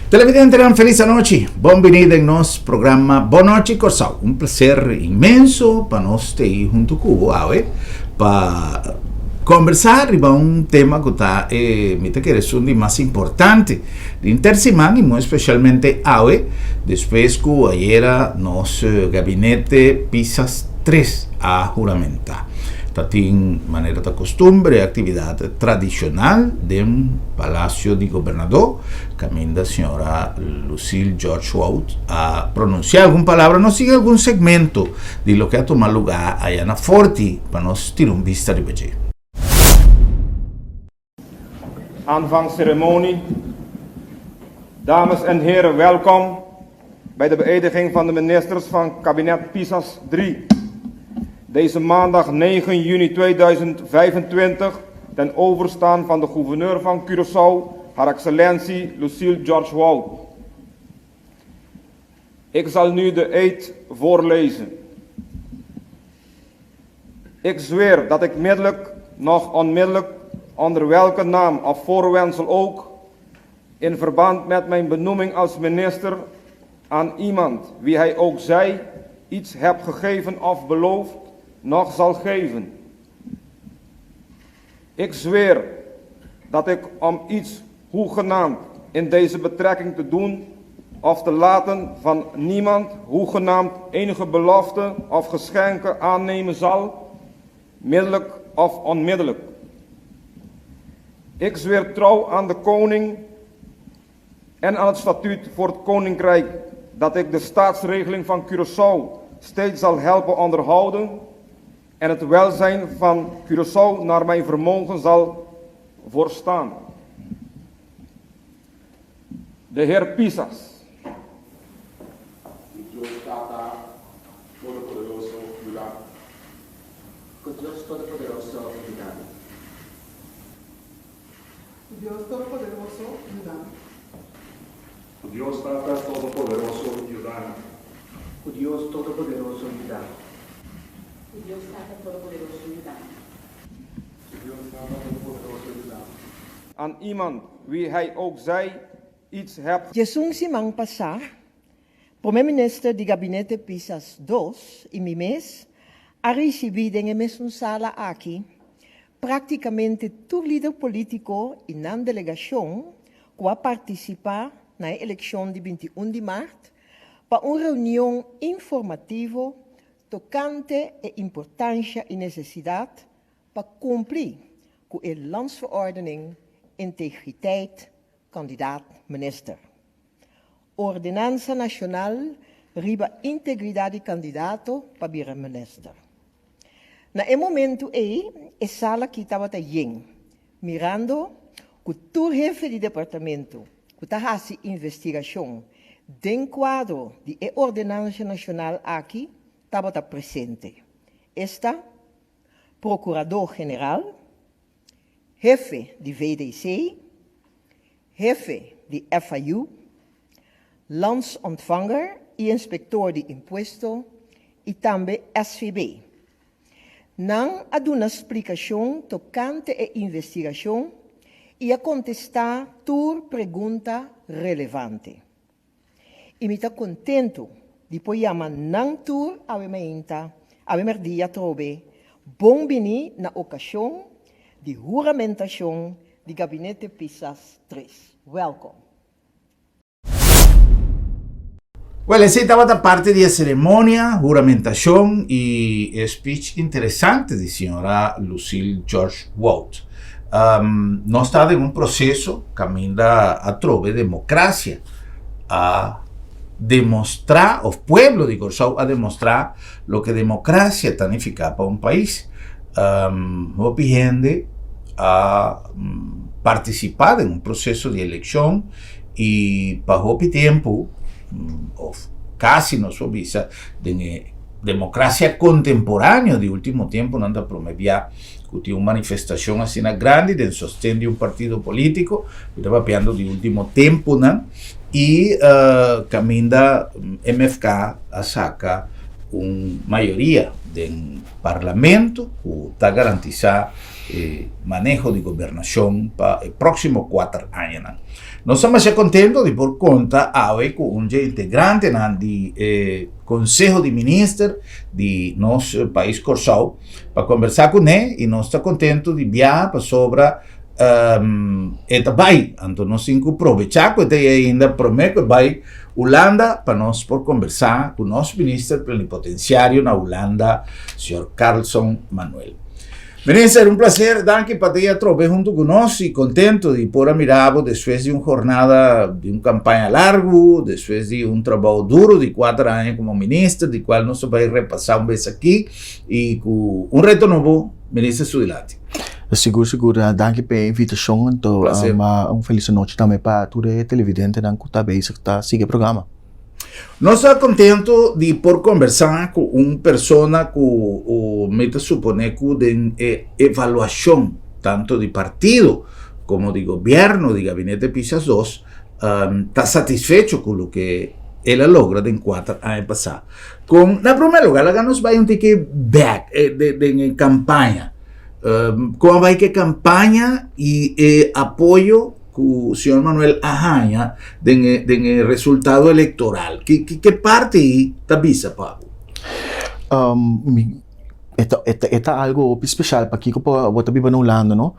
Televidentenan felis anochi, bon bini den nos programa Bon Nochi Kòrsou. Un placer inmenso pa nos tei huntu ku bo awe pa kombersá riba un tema ku ta e mi ta kere esun di mas importante di henter siman i muy especialmente awe despues ku ayera nos gabinete Pisas tres a huramentá. Ta tin manera ta costumber e actividad tradicional den Palacio di Gobernador, caminda Sra. Lucille George Wout a pronuncia algun palabra. Nos tin algun segmento di loke a tuma lugar aya na Forti pa nos tira un bista riba dje. Aanvang ceremonie. Dames en heren, welkom bij de beëdiging van de ministers van kabinet Pisas 3. Deze maandag 9 juni 2025 ten overstaan van de gouverneur van Curaçao, Haar Excellentie Lucille George Wout. Ik zal nu de eed voorlezen. Ik zweer dat ik middelijk, nog onmiddellijk, onder welke naam of voorwendsel ook, in verband met mijn benoeming als minister aan iemand, wie hij ook zij, iets heb gegeven of beloofd, nog zal geven. Ik zweer dat ik om iets hoegenaamd in deze betrekking te doen of te laten van niemand hoegenaamd enige belofte of geschenken aannemen zal, middelijk of onmiddellijk. Ik zweer trouw aan de koning en aan het statuut voor het koninkrijk dat ik de staatsregeling van Curaçao steeds zal helpen onderhouden en het welzijn van Curaçao naar mijn vermogen zal voorstaan. De heer Pisas. Ku Dios Tata Todopoderoso yuda mi. Ku Dios Todopoderoso yuda mi. Ku Dios Todopoderoso yuda mi. Ku Dios Tata Todopoderoso yuda mi. Ku Dios Todopoderoso yuda mi. Ku Dios Tata Todopoderoso yuda mi. Ku Dios Tata Todopoderoso yuda mi. Aan iemand, wie hij ook zij, iets heb. Djesun siman pasá, Prome Minister di Gabinete Pisas dos i mi mes a risibí den e mesun sala aki práktikamente tur lider polítiko i nan delegashon ku a partisipá na e elekshon di 21 di mart pa un reunion informativo tokante e importansha i nesesidat pa kumpli ku e Landsverordening Integriteit Kandidaat Minister. Ordenansa Nashonal riba integridat di kandidato pa bira minister. Na e momentu ei e sala aki tabata yen, mirando ku tur hefe di departamento ku ta hasi investigashon den kuadro di e ordenansa nashonal aki tabata presente, esta Prokurador General, hefe di VDC, hefe di FIU, Landsontvanger i Inspektor di Impuesto i tambe SVB. Nan a duna splikashon tokante e investigashon i a kontestá tur pregunta relevante. I mi ta kontentu di por yama nan tur awe mainta, awe mèrdia atrobe, bon bini na okashon di huramentashon di Gabinete Pisas tres. Wèlkom! Wèl, esei tabata parti di e seremonia, huramentashon i e speech interesante di señora Lucille George Wout. Nos ta den un proseso kaminda atrobe demokrasia a demostrá òf pueblo di Kòrsou a demostrá loke demokrasia ta nifiká pa un pais. Hopi hende a partisipá den un proseso di elekshon i pa hopi tempu òf kasi nos por bisa den e demokrasia kontemporáneo di último tempunan ta promé bia ku tin un manifestashon asina grandi den sosten di un partido polítiko, mi ta papiando di último tempunan, i kaminda MFK a saka Un mayoria den Parlamento ku ta garantisá e maneho di gobernashon pa e próksimo kuater añanan. Nos ta masha kontento di por konta awe ku un dje integrantenan di e Konseho di Minister di nos pais Kòrsou pa kombersá kuné i nos ta kontento di biaha pasobra e ta bai, anto nos tin ku probechá ku e ta ei ainda promé ku e bai Hulanda pa nos por kombersá ku nos minister plenipotensiario na Hulanda, señor Carlson Manuel. Minister, un placer, danki pa ta ei atrobe huntu ku nos i kontento di por a mira bo despues di un jornada di un kampaña largu, despues di un trabou duru di kuater aña komo minister, di kual nos ta bai repasá un bes aki i ku un reto nobo, minister, su dilanti. Sigur sigur danki pa e invitashon anto un felis anochi tambe pa tur e televidentenan ku ta bezig ta sigui e programa. Nos ta kontento di por kombersá ku un persona ku mi ta supone ku den e evaluashon tanto di partido komo di gobièrnu di Gabinete Pisas dos ta satisfecho ku loke el a logra den kuater aña pasá. Kon, na promé lugar, laga nos bai un tiki bèk den e kampaña. Kon a bai ku e kampaña i e apoyo ku señor Manuel a haña den e den e resultado elektoral? Ki ki ke parti ei ta bisa pa bo? Mi e ta e ta e ta algu hopi speshal pakiko pa bo ta biba na Hulanda no.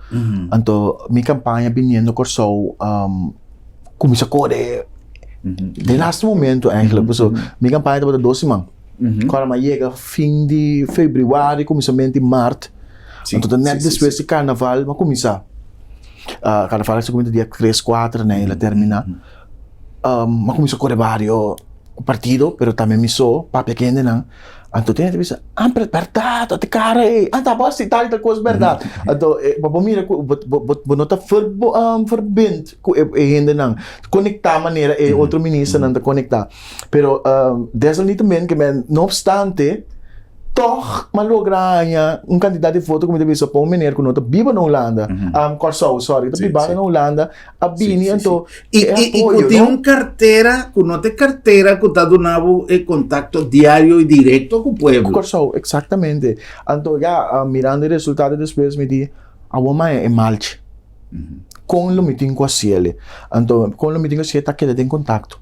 Anto mi kampaña biniendo Kòrsou kuminsá kore den laatste momento eigenlijk paso mi kampaña tabata dos siman kòrda mi a yega fin di febrüari kuminsamentu di mart anto ta nèt despues di karnaval mi a kuminsá karnaval a kuminsá dia tres kuater nei el a terminá mi a kuminsá kore bario ku partido pero tambe mi so papia ku hendenan anto tin hende ta bisa ah pero bèrdat ota kara ei ah ta bo hasi tal i tal kos bèrdat anto bo por mira ku bo no ta verbind ku e hendenan konektá manera e otro ministernan ta konektá pero desalniettemin ke men no opstante tòg mi a logra haña un kantidat di voto ku mi ta bisa pa un meneer ku no ta biba na Hulanda Kòrsou sòri ta biba na Hulanda a bini anto e apoyo no. I ku tin un kartera ku no ta e kartera ku ta duna bo e kontakto diario i direkto ku pueblo. Ku Kòrsou eksaktamente anto ya mirando e resultado despues mi di awor maya e malchi. Kon lo mi tin ku hasiel? Anto kon lo mi tin ku hasiel ta keda den kontakto.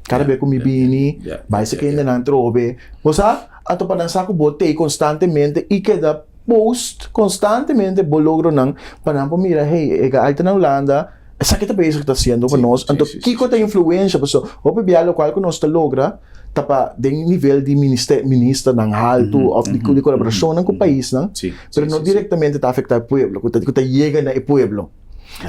Kada bes ku mi bini, bai sa kende nan trobe. Bo sa? Anto pa nan sa ku bo t'ei konstantemente i keda post konstantemente bo logronan pa nan por mira, hey, e gai ta na Hulanda, esaki ta bezig ta hasiendo pa nos. Anto kiko ta influensha? Pasobra hopi bia lokual ku nos ta logra ta pa den nivel di minister ministernan haltu of di di kolaborashonnan ku paisnan, pero no direktamente ta afektá e pueblo, ku ta ku ta yega na e pueblo.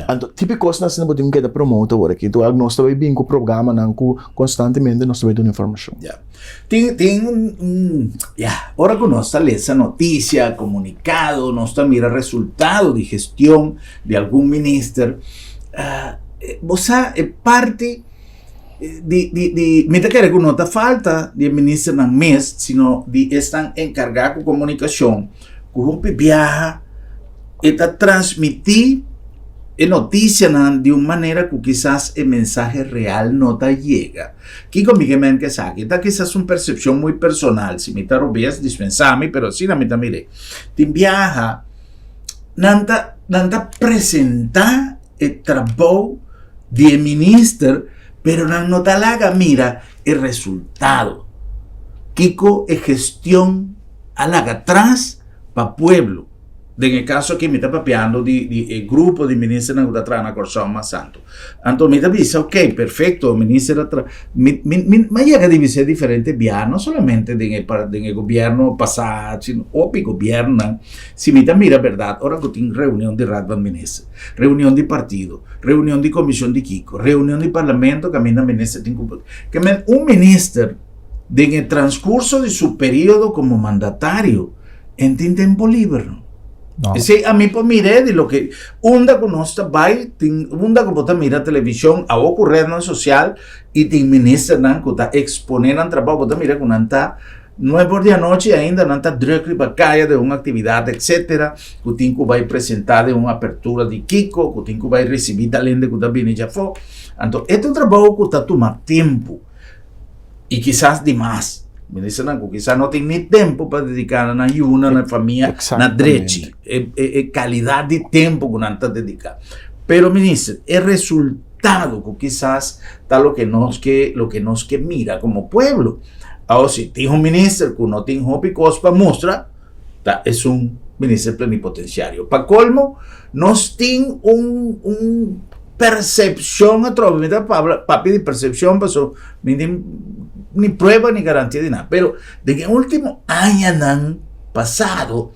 Anto tipo kosnan asina bo tin ku keda promote awor aki. Enton nos ta bai bin ku programanan ku konstantemente nos ta bai duna informashon. Ya. Tin tin un un ya, ora ku nos ta lesa notisia, komunikado, nos ta mira resultado di gestion di algun minister, bo sa e parti di di di mi ta kere ku no ta falta di e ministernan mes sino di esnan enkargá ku komunikashon ku hopi biaha e ta transmití e notisianan di un manera ku kisas e mensahe real no ta yega. Kiko mi ke men ku esaki? Ta kisas un persepshon muy personal, si mi ta robes dispensá mi pero asina mi ta mir'é. Tin biaha nan ta nan ta presentá e trabou di e minister, pero nan no ta laga mira e resultado. Kiko e gestion a laga tras pa pueblo? Den e kaso aki mi ta papiando di di e grupo di ministernan ku ta traha na Kòrsou mas santu. Anto mi ta bisa ok, perfekto, minister a traha, mi mi mi a yega di bisa diferente biaha, no solamente den e den e gobièrnu pasá, sino hopi gobièrnunan, si mi ta mira bèrdat ora ku tin reunion di Raad van Minister, reunion di partido, reunion di comision di kico, reunion di parlamento caminda minister tin cu ke men un minister den e transcurso di su periodo como mandatario en tin tempo liber no. No. Esey a mi por mira di loke unda cu nos ta bay tin unda cu bo ta mira television awo cu rednan social y tin ministernan cu ta expone nan trabao bo ta mira cu nan ta Nueve or di anochi ainda nan ta druk riba kaya den un aktividat etcetera ku tin ku bai presentá den un apertura di kiko, ku tin ku bai risibí tal hende ku ta bini djafó. Anto e ta un trabou ku ta tuma tempu i kisas di mas. Ministernan ku kisas no tin ni tempu pa dediká na nan yunan, na famia, na drechi. E, e, e kalidat di tempu ku nan ta dediká. Pero minister, e resultado ku kisas ta loke nos ke, loke nos ke mira komo pueblo. Awor si tin un minister ku no tin hopi kos pa mustra, ta esun minister plenipotenciario. Pa colmo, nos tin un, un percepcion atrobe, mi ta papia di percepcion paso mi tin ni prueba ni garantia di nada, pero den e ultimo añanan pasado,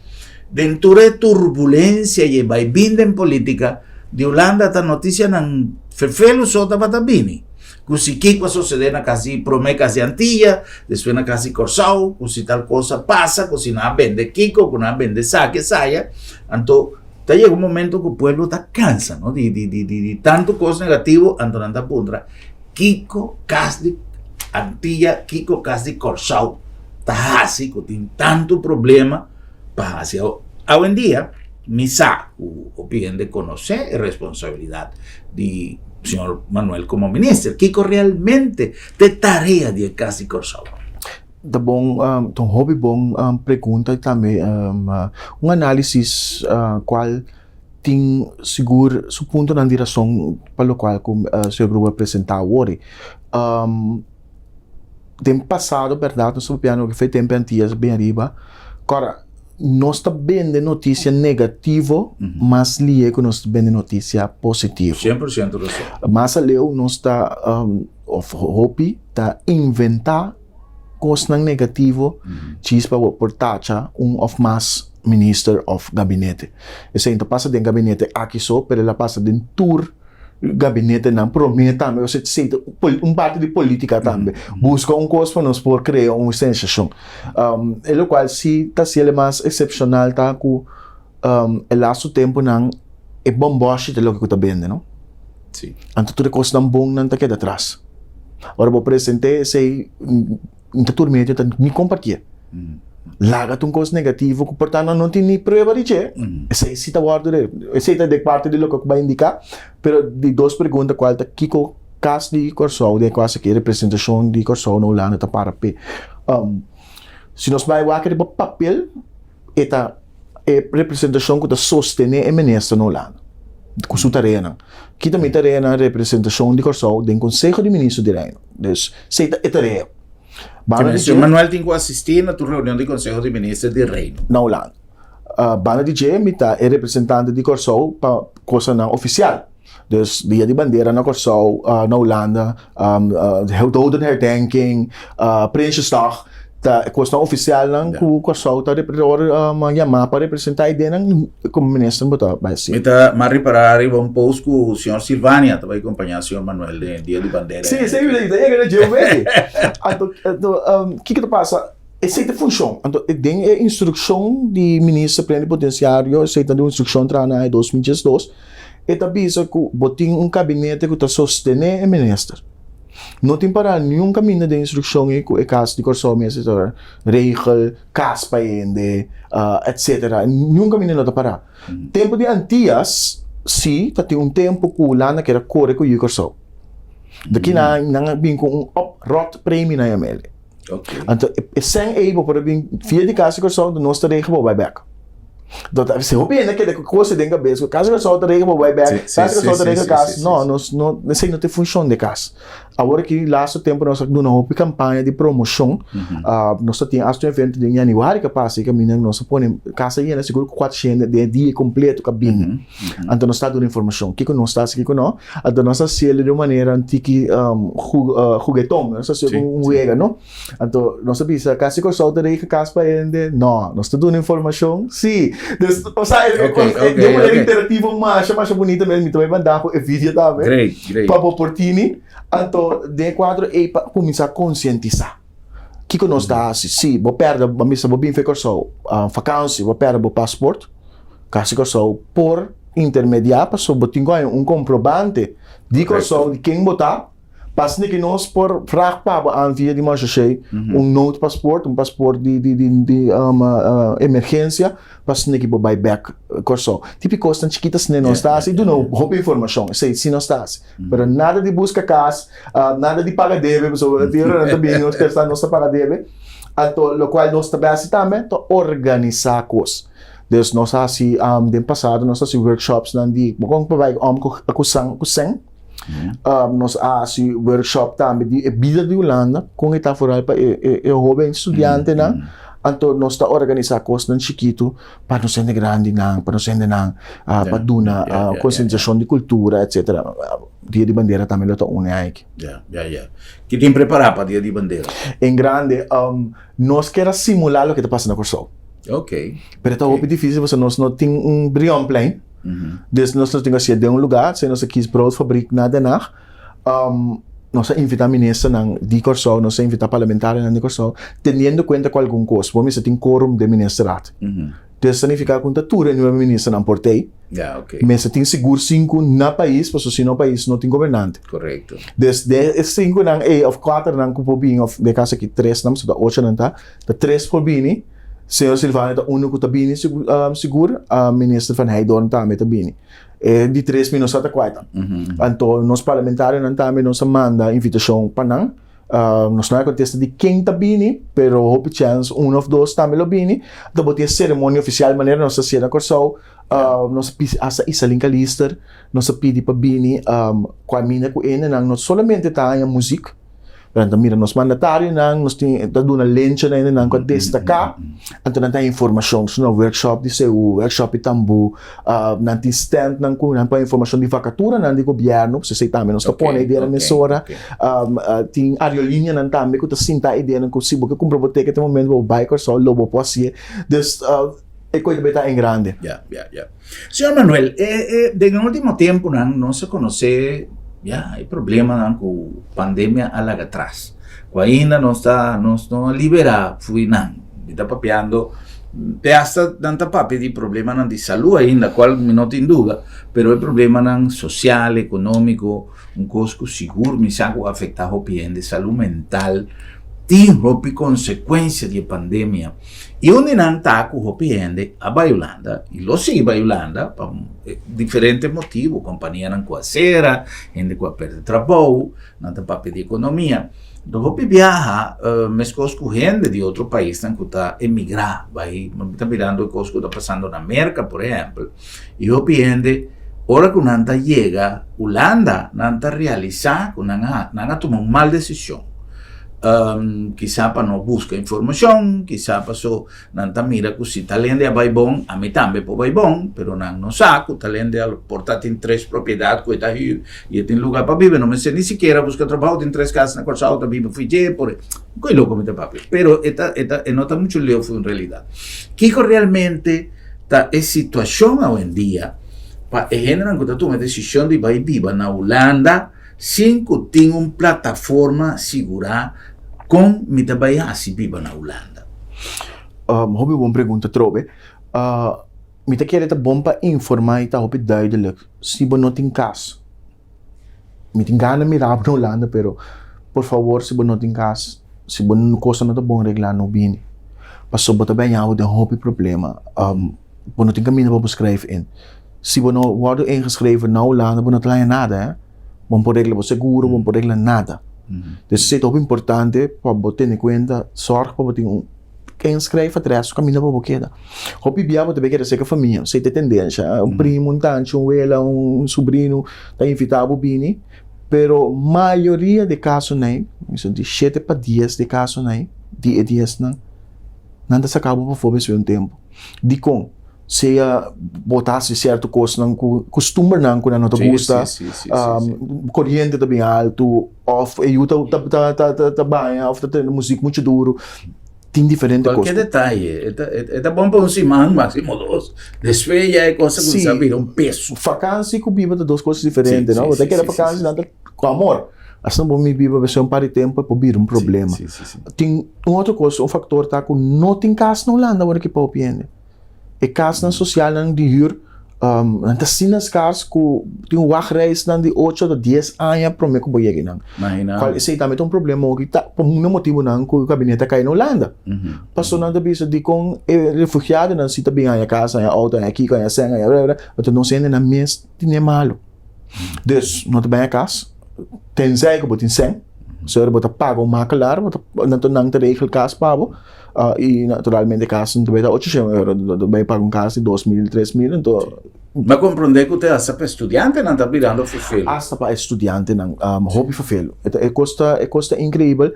den tur e turbulencia y e baibin den politica di Hulanda ta noticianan ferfelu so tabata bini. Ku si kiko a sosodé na kas di promé kas di Antia, despues na kas di Kòrsou, ku si tal kos a pasa, ku si nan a bende kiko, ku nan a bende esaki, esaya. Anto ta yega un momento ku pueblo ta kansa, no, di di di di tantu kos negativo, anto nan ta puntra kiko kas di Antia, kiko kas di Kòrsou ta hasi ku tin tantu problema pa hasi. Awendia mi sa ku hopi hende konosé e responsabilidat di señor Manuel komo minister. Kiko realmente ta e tarea di e Kas di Kòrsou? Ta bon, ta un hopi bon pregunta i tambe un análisis kual tin sigur su puntonan di rason pa lokual ku señor Gruber a presentá awor. Den pasado bèrdat nos ta papia no fe tempu antias bin ariba kòrda nos ta bende notisia negativo mas lihe ku nos ta bende notisia positivo. 100% rason. Mas aleu nos ta òf hopi ta inventá kosnan negativo djis pa bo por tacha un òf mas minister òf gabinete. Esei no ta pasa den gabinete aki so pero el a pasa den tur gabinetenan promé tambe, osea esei ta un parti di polítika tambe, buska un kos pa nos por krea un sensashon. E lokual si ta hasiel e mas eksepshonal ta ku e lastu tempunan e bòmbòshi ta loke ku ta bende no. Anto tur e kosnan bon nan ta keda atras. Ora bo present'é esei N ta tur medio ta ni kompartié. Laga ta un kos negativo ku por ta nan no tin ni prueba di dje. Esei si ta wòrdu de, esei ta de parti di loke ku bai indiká. Pero di dos pregunta kual ta kiko kas di Kòrsou den e kos aki representashon di Kòrsou na Hulanda ta para p'e. Si nos bai wak riba papel e ta e representashon ku ta sostené e minister na Hulanda ku su tareanan. Ki ta mi tareanan representashon di Kòrsou den Konseho di Minister di Reino. Dus esei ta e tarea. Banda di dje. Manuel tin ku asistí na tur reunion di Konseho di Minister di Reino. Na Hulanda. Banda di dje mi ta e representante di Kòrsou pa kosanan ofisial. Dus dia di bandera na Kòrsou, na Hulanda, Dodenherdenking, Prinsjesdag, ta e kosnan ofisialnan ku Kòrsou ta yamá pa representá e denan komo minister bo ta bai hasi. Mi ta mas ripará riba un post ku señor Silvania ta bai kompañá señor Manuel den e dia di bandera. Sí, sí, mi ta yega na dje un bei. Anto, kiko ta pasa? Esei ta funshon. Anto den e instrukshon di minister plenipotensiario, esei ta un instrukshon traha na aña 2012, E ta bisa ku bo tin un kabinete ku ta sostené e minister. No tin pará niun kaminda den instrukshon ei ku e kas di Kòrsou mester ta regel kas pa hende, etsetera. Niun kaminda no ta pará. Tempu di Antias si ta tin un tempu ku Hulanda kier a kore ku yu Kòrsou. Di kina nan a bin ku un oprotpremie nan yam'el. Anto e sèn ei bo por a bin via di Kas di Kòrsou anto nos ta regel bo bai bèk. Anto ta si hopi hende a keda ku kos den kabes ku Kas di Kòrsou ta regel bo bai bèk, Kas di Kòrsou ta regel kas. No, nos no esei no ta e funshon di kas. Awor aki lastu tempu nos a duna hopi kampaña di promoshon. Nos ta tin asta un evento den yanüari ku a pasa i kaminda nos a pone kas a yena sigur ku kuatrshende den e dia kompleto ku a bini. Anto nos ta duna informashon kiko nos ta hasi kiko no. Anto nos a hasiel di un manera un tiki hugueton, nos a hasiel como un wega, no? Anto nos a bisa, Kasi Kòrsou ta rege kas pa hende? No. Nos ta duna informashon? Sí. Dus, o sa, di un manera interactivo masha, masha bunita mes. Mi ta bai manda bo e video tambe. Great, great. Pa bo por tini. Anto den e kuadro ei pa kuminsá konsientisá. Kiko nos ta hasi? Sí, bo pèrdè, bo mester bo bin for Kòrsou, fakansi, bo pèrdè bo pasport. Kasi Kòrsou por intermediá pasobra bo tin ku haña un komprobante di Kòrsou di ken bo ta, pa asina ki nos por frag pa bo an via di Marshashey un noodpaspoort, un paspoort di di di emergensia pa asina ki bo bai bèk Kòrsou. Tipi kosnan chikito asina nos ta hasi i duna hopi informashon, esei si nos ta hasi. Pero nada di buska kas, nada di paga debe pasobra tin ora nan ta bini nos pensa nos ta paga debe. Anto lokual nos ta bai hasi tambe ta organisá kos. Dus nos a hasi den pasado nos a hasi workshopsnan di kon pa bai om ku san ku sèn. Nos a hasi workshop tambe di e bida di Hulanda kon e ta foral pa e e hoben studiantenan. Anto nos ta organisá kosnan chikitu pa nos hende grandinan, pa nos hendenan pa duna konsientisashon di kultura etsetera. Dia di Bandera tambe lo ta un aiki. Ya, ya, ya. Ki tin prepará pa Dia di Bandera? En grande, nos kier a simulá loke ta pasa na Kòrsou. Ok. Pero ta hopi difísil pasobra nos no tin un Brionplein. Dus nos no tin ku hasié den un lugá, asina nos a kis Broodfabriek na Den Haag. Nos a invitá ministernan di Kòrsou, nos a invitá parlamentarionan di Kòrsou, teniendo kuenta ku algun kos. Bo mester tin quorum den ministerraad. Dus ta nifiká ku no ta tur e nuebe ministernan por t'ei. Ya, ok. Mester tin sigur sinku na pais, pasobra si no pais no tin gobernante. Korekto. Dus den e sinkunan ei òf kuaternan ku por bini, òf den e kaso aki tresnan, pasobra ta ochonan ta, ta tres por bini. Señor Silvania ta unu ku ta bini sigur, minister Van Heydoorn tambe ta bini. E di tres mi no sa ta kua ta. Anto nos parlamentarionan tambe nos a manda invitashon pa nan. Nos no a kontesta di ken ta bini, pero hopi chèns un òf dos tambe lo bini. Anto bo tin e seremonia ofisial manera nos ta hasié na Kòrsou. Nos a pidi hasta Isalin Calister, nos a pidi pa bini kua mina ku hendenan no solamente ta haña muzik, Pero nan ta mira nos mandatarionan, nos tin ta duna lencha na hendenan ku a destaká, anto nan ta haña informashon, nos duna workshop di seú, workshop di tambú, nan tin standnan ku nan por haña informashon di vakaturanan di gobièrnu, pasobra esei tambe nos ta pone idea nan mesora, tin aerolinianan tambe ku ta sinta ideanan ku si bo ke kumpra bo teket e momento bo bai Kòrsou lo bo por hasié, dus e kos ta en grande. Ya, ya, ya. Señor Manuel, e, e, den e último temponan nos a conoce ya e problemanan cu pandemia a laga atras. Cu ainda nos ta, nos no a libera fui nan. Mi ta papiando, te hasta nan ta papia di problemanan di salud ainda, cual mi no tin duda, pero e problemanan social, economico, Un kos ku sigur mi sa ku afektá hopi hende, salú mental tin hopi konsekuensia di e pandemia. I un di nan ta ku hopi hende a bai Hulanda i lo sigui bai Hulanda pa diferente motibu, kompanianan ku a sera, hende ku a pèrdè trabou, nan ta papia di ekonomia. Enton hopi biaha meskos ku hende di otro paisnan ku ta emigrá bai, mi ta mirando e kos ku ta pasando na Merka por ehèmpel. I hopi hende, ora ku nan ta yega Hulanda, nan ta realisá ku nan a nan a tuma un mal desishon. Kisá pa no buska informashon, kisá paso nan ta mira ku si tal hende a bai bon, ami tambe por bai bon, pero nan no sa ku tal hende a por ta tin tres propiedat ku e ta hür i e tin lugar pa biba, no mester ni sikiera buska trabou, tin tres kas na Kòrsou ta biba fui dje por e. Koe loko mi ta papia, pero e ta e ta e no ta muchu leu fu en realidat. Kiko realmente ta e situashon awendia pa e hendenan ku ta tuma e desishon di bai biba na Hulanda sin ku tin un plataforma sigurá kon mi ta bai hasi biba na Hulanda? Hopi bon pregunta trobe. Mi ta kere ta bon pa informá i ta hopi duidelik si bo no tin kas. Mi tin gana mira bo na Hulanda pero por favor si bo no tin kas, si bo cosa no ta bon regla no bini. Pasobra bo ta baña bo den hopi problema. Bo no tin kaminda pa bo skrijf in. Si bo no wòrdu ingeschreven na Hulanda bo no ta haña nada eh. Bo no por regla bo seguro, bo no por regla nada. Entonces esei ta hopi importante pa bo tene kuenta, sòrg pa bo tin un. Ken skrijf adres kaminda pa bo keda. Hopi bia bo ta bay keda serka famia, esei ta e tendensia. Un primo, un tanchi, un wela, un subrino ta invita bo bini, pero mayoria di e kasonan, mi sa di shete pa dies di e kasonan, di e diesnan, nan ta saka bo pafó beswe un tempu. Dikon? Sea bo ta hasi sierto kosnan ku kustumbernan ku nan no ta gusta, koriente ta bin altu, òf e yu ta baña òf ta tende muzik muchu duru. Tin diferente kos. Kualke detaye, e ta bon pa un siman, máksimo dos. Despues ya e kos ta kuminsá bira un peso. Fakansi ku biba ta dos kos diferente, no? Bo ta keda fakansi nan ta ku amor. Asina bo mi biba besei un par di tempu e por bira un problema. Tin un otro kos, un faktor ta ku no tin kas na Hulanda awor aki pa hopi hende. E kasnan sosialnan di hür nan ta asina skars ku tin wachtrijstnan di ocho ta dies aña promé ku bo yega einan. Kual esei tambe ta un problema hopi ta pa un motibunan ku gabinete a kai na Hulanda. Pasobra nan ta bisa dikon e refugiadonan si ta bin haña kas, haña outo, haña kiko, haña sèn, haña bla bla, anto nos hendenan mes tene malu. Dus no ta baña kas, tenzij ku bo tin sèn. So bo ta paga un makelaar, bo ta nan ta nan ta regel kas pa bo i naturalmente kas no ta bai ta ochocientos euro, ta bai paga un kas di 2000, 3000 anto. Mi a komprondé ku te hasta pa e studiantenan ta birando ferfelu. Hasta pa e studiantenan hopi ferfelu. E kos ta e kos ta inkreibel.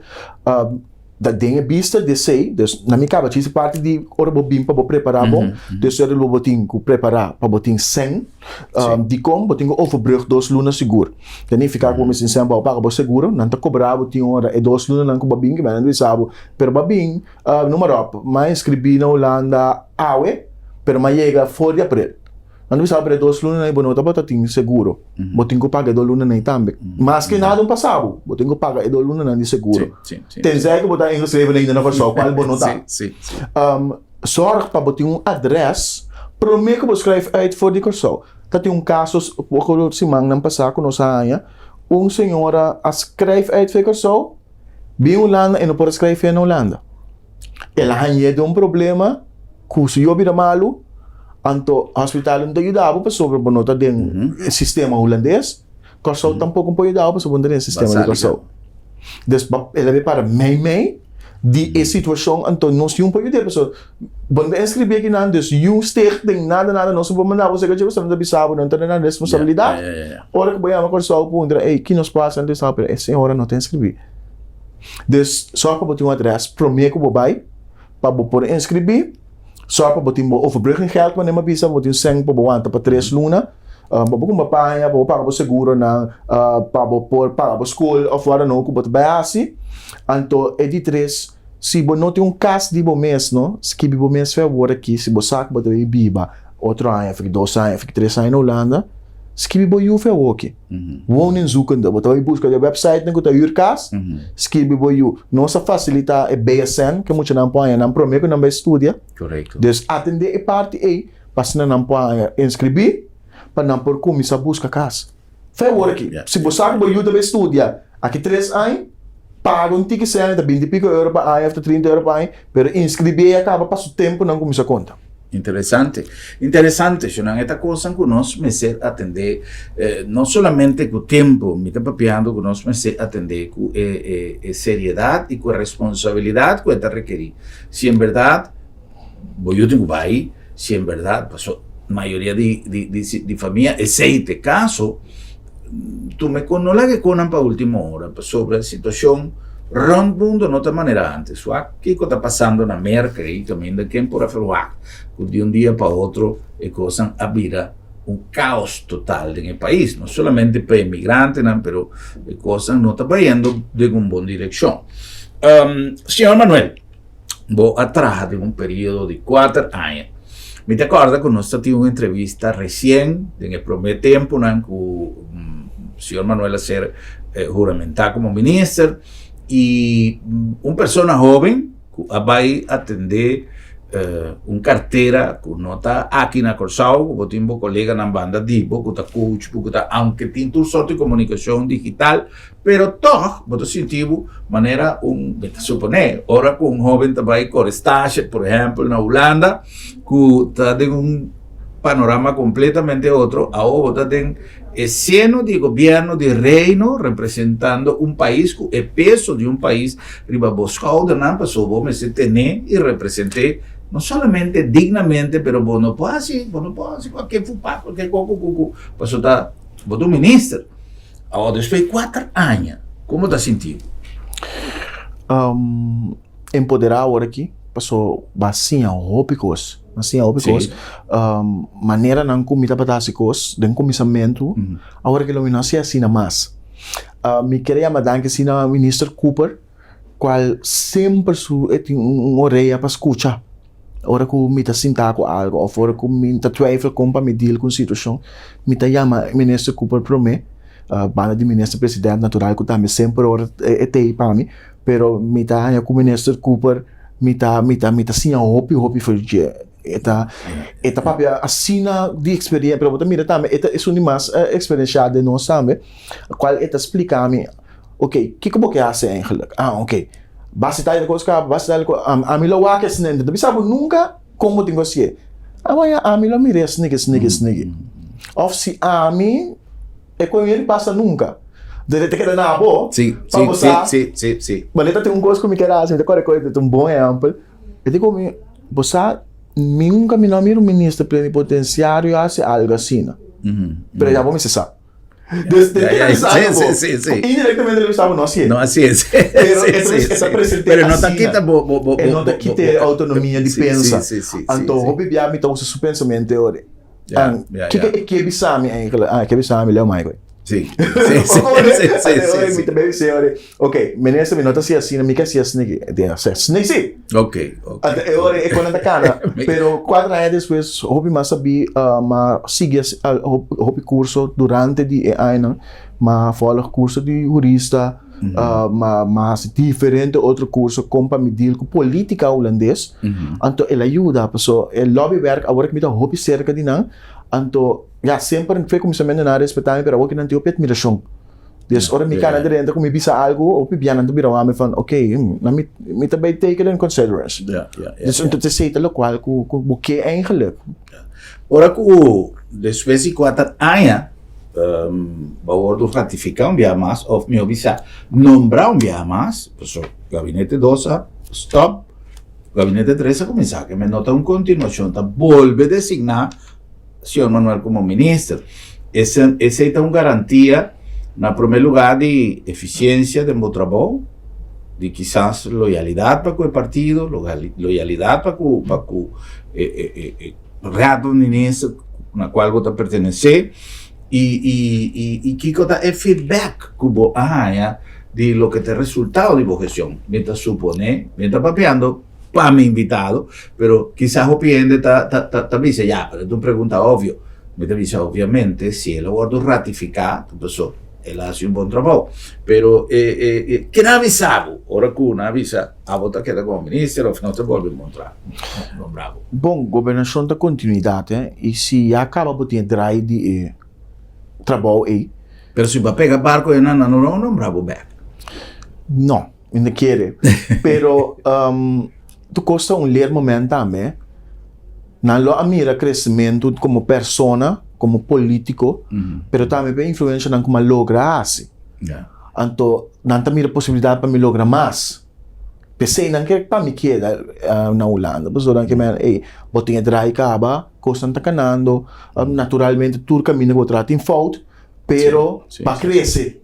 Ta den e bista di esei, dus na mi kaba chis e parti di ora bo bin pa bo prepará bon, dus ora lo bo tin ku prepará pa bo tin sèn, dikon bo tin ku overbrug dos luna sigur. Ta nifiká ku bo mester tin sèn pa bo paga bo seguro, nan ta kobra bo tin ora e dos lunanan ku bo a bin, kiba nan ta bisa bo, pero bo a bin, noem maar op, mi a inskribí na Hulanda awe, pero mi a yega for di aprel. Nan ta bisa bo pero e dos lunanan ei bo no tabata tin seguro. Bo tin ku paga e dos lunanan ei tambe. Mas ke nada un pasa bo, bo tin ku paga e dos lunanan di seguro. Tenzij ku bo ta ingeschreven ainda na Kòrsou, kual bo no ta. Sòrg pa bo tin un adrès promé ku bo skrijf uit for di Kòrsou. Ta tin un kaso poko simannan pasá ku nos a haña, un señora a skrijf uit for di Kòrsou, bin Hulanda e no por a skrijf na Hulanda. El a hañ'é den un problema ku si yo bira malu, anto hospital no ta yuda bo pasobra bo no ta den e sistema hulandes, Kòrsou tampoko no por yuda bo pasobra bo no ta den e sistema di Kòrsou. Dus el a bin para mei mei di e situashon, anto nos yun por yud'é pasobra bo no ta inskribí akinan, dus yun stichting nada nada nos no por manda bo serka dje pasobra nan ta bisa bo no ta den nan responsabilidat. Ora ku bo yama Kòrsou puntra ey ki nos por hasi nan ta bisa bo pero e señora no ta inskribí. Dus sòrg pa bo tin un adrès promé ku bo bai pa bo por inskribí. Sòrg pa bo tin bo overbrugging-geld manera mi a bisa, bo tin sèn pa bo wanta pa tres luna, pa bo kumpra paña, pa bo paga bo seguronan, pa bo por paga bo skol òf wòrdu no ku bo ta bai hasi. Anto e di tres, si bo no tin un kas di bo mes no, skibi bo mes fe awor aki si bo sa ku bo ta bai biba otro aña, òf dos aña, òf tres aña na Hulanda, skibi bo yu fe awoki. Woningzoekende, bo ta bai buska den websitenan ku ta hür kas, skirbi bo yu. Nos a fasilitá e BSN ku e muchanan por haña nan promé ku nan bai studia. Korekto. Dus atendé e parti ei pa asina nan por haña inskribí pa nan por kuminsá buska kas. Fe awor aki, si bo sa ku bo yu ta bai studia aki tres aña, paga un tiki sèn, ta binti piko euro pa aña òf ta trinta euro pa aña, pero inskribí ei a kaba pa su tempu nan kuminsá konta. Interesante. Interesante, Shonan. E ta cosnan cu nos mester atende, no solamente cu tempo, mi ta papiando cu nos mester atende cu e, e, e seriedad y cu e responsabilidad cu e ta rekeri. Si en berdad bo yu tin cu bay, si en berdad, paso mayoria di, di, di, di famia esey ta e caso, Tuma e no laga e konan pa ultimo ora pasobra e situacion rond mundo no ta manera antes. Wak kico ta pasando na Merca y caminda ken por a verwagt cu di un dia pa otro e cosnan a bira un caos total den e pais. No solamente pa e migrantenan pero e cosnan no ta bayendo den un bon direccion. Señor Manuel. Bo a traha den un periodo di kuater aña. Mi ta kòrda ku nos ta tin un entrevista resien den e promé tempunan ku señor Manuel a ser huramentá komo minister i un persona hóben ku a bai atendé un kartera ku no ta aki na Kòrsou, ku bo tin bo koleganan banda di bo ku ta coach bo, ku ta aunke tin tur sort di komunikashon digital, Pero tòg bo ta sinti bo manera un, mi ta suponé, ora ku un hóben ta bai kore stasje, por ehèmpel na Hulanda, ku ta den un panorama kompletamente otro, awor bo ta den e seno di gobièrnu di Reino representando un pais ku e peso di un pais riba bo skoudernan, pasobra bo mester ten'é i represent'é no solamente dignamente, pero bo no por hasi, bo no por hasi kualke fupa, kualke koko kuku, pasobra ta bo ta un minister. Awor despues di kuater aña, kon bo ta sinti bo? Empoderá awor aki, paso bo a siña hopi kos, bo a siña hopi kos. Maneranan ku mi tabata hasi kos den kuminsamentu, awor aki lo mi no hasi asina mas. Mi kere yama danki asina Minister Cooper, kual semper su e tin un orea pa skucha. Ora ku mi ta sinta ku algu òf ora ku mi ta twijfel kon pa mi deal ku un situashon, mi ta yama Minister Cooper promé, banda di Minister President natural ku tambe semper ora e ta ei pa mi, pero mi ta haña ku Minister Cooper mi ta mi ta mi ta siña hopi hopi for dje. E ta e ta papia asina di eksperensia, pero bo ta mira tambe e ta esun di mas eksperenshá den nos tambe, kual e ta splika mi, ok, kiko bo ke hasi eigenlijk? Ah, ok. Basta tal kos kaba, basta tal kos, ami lo wak esne, no ta bisa bo nunka kon bo tin ku hasié. Awa ya ami lo mira esniki, esniki, esniki. Òf si ami e kon yeri pasa nunka. Dede ta keda na bo. Sí, pa sí, bo sí, sa. sí, sí, sí. Ma ta tin un kos ku mi ker hasi, mi ta kore kore, ta un bon ehèmpel. E di ku mi, bo sa, mi nunka mi no a mira un minister plenipotensiario hasi algu asina. Pero ya bo mester sa. Dus den Ja, ja, ke ta bisa sí, bo, sí, sí, sí. indirectamente lo bisa bo no hasié. No hasié, sí, Pero sí, e sí, ta sí. presente Pero no ta asina. kita bo, bo, bo, E no bo, ta bo, kita bo, e autonomia di sí, pensa. sí, sí, sí, Anto sí. hopi bia mi ta usa su pensamiento ora. Ja, An, ja, kiko ja. e ke bisa mi eigenlijk? Ah, e ke bisa mi Leo Michael. Sí, sí, sí, sí, sí, sí, Mi sí. ta bay bisa ora, ok, minister mi no ta hasi asina, mi ke hasi asina aki. E tin hasi asina si. Ok, ok. Anto e ora e kon nan ta kana. Mi- Pero kuater aña despues hopi mas sabí, m'a sigui hasi hopi kurso durante di e añanan. M'a volg kurso di hurista, m'a m'a hasi diferente otro kurso kon pa mi deal ku polítika hulandes. Anto el a yuda paso e lobbywerk awor ku mi ta hopi serka di nan, anto ya semper fe kuminsamentu nan a respetá mi pero awor ku nan tin hopi atmirashon. Des ora mi kana drenta ku mi bisa algu hopi bia nan ta bira wak mi van ok nan mi mi ta bay take it in considerance. Des entonces esei ta lokual ku ku bo ke eigenlijk. Ora ku despues di kuater aña bo a wordu ratifiká un biaha mas òf mihó bisa nombrá un biaha mas, pasobra gabinete dos a stòp, gabinete tres a kuminsá, ke men no ta un kontinuashon, ta bolbe designá señor Manuel komo minister. Esei ta un garantia na promé lugá di efisiensia den bo trabou, di kisas loyalidat pa ku e partido, loyalidat pa ku pa ku e e Raad van Minister na kual bo ta pertenesé i i i i kiko ta e feedback ku bo a haña di loke ta e resultado di bo gestion. Mi ta suponé, mi ta papiando pa mi invitado, pero kisas hopi hende ta ta ta bisa ya, pero ta un pregunta obvio. Mi ta bisa obviamente si el a wòrdu ratifiká ta paso el a hasi un bon trabou. Pero e e e ke nan a bisa bo ora ku nan a bisa abo ta keda komo minister òf no ta bolbe montra nombra bo? Bon, gobernashon ta kontinuidat eh, i si ya kaba bo tin e draai di e trabou ei. Pero si bo a pega barko ei nan nan no lo nombra bo bèk. No, mi no kere. Pero tur kos ta un leermoment tambe. Nan lo a mira kresementu komo persona, komo polítiko, pero tambe pa e influenshanan ku mi a logra hasi. Anto nan ta mira posibilidat pa mi logra mas. P'esei nan ke pa mi keda na Hulanda. Pasobra nan ke mira, ey, bo tin e draai kaba, kosnan ta kanando, naturalmente tur kaminda ku bo traha tin fout, pero bo a krese.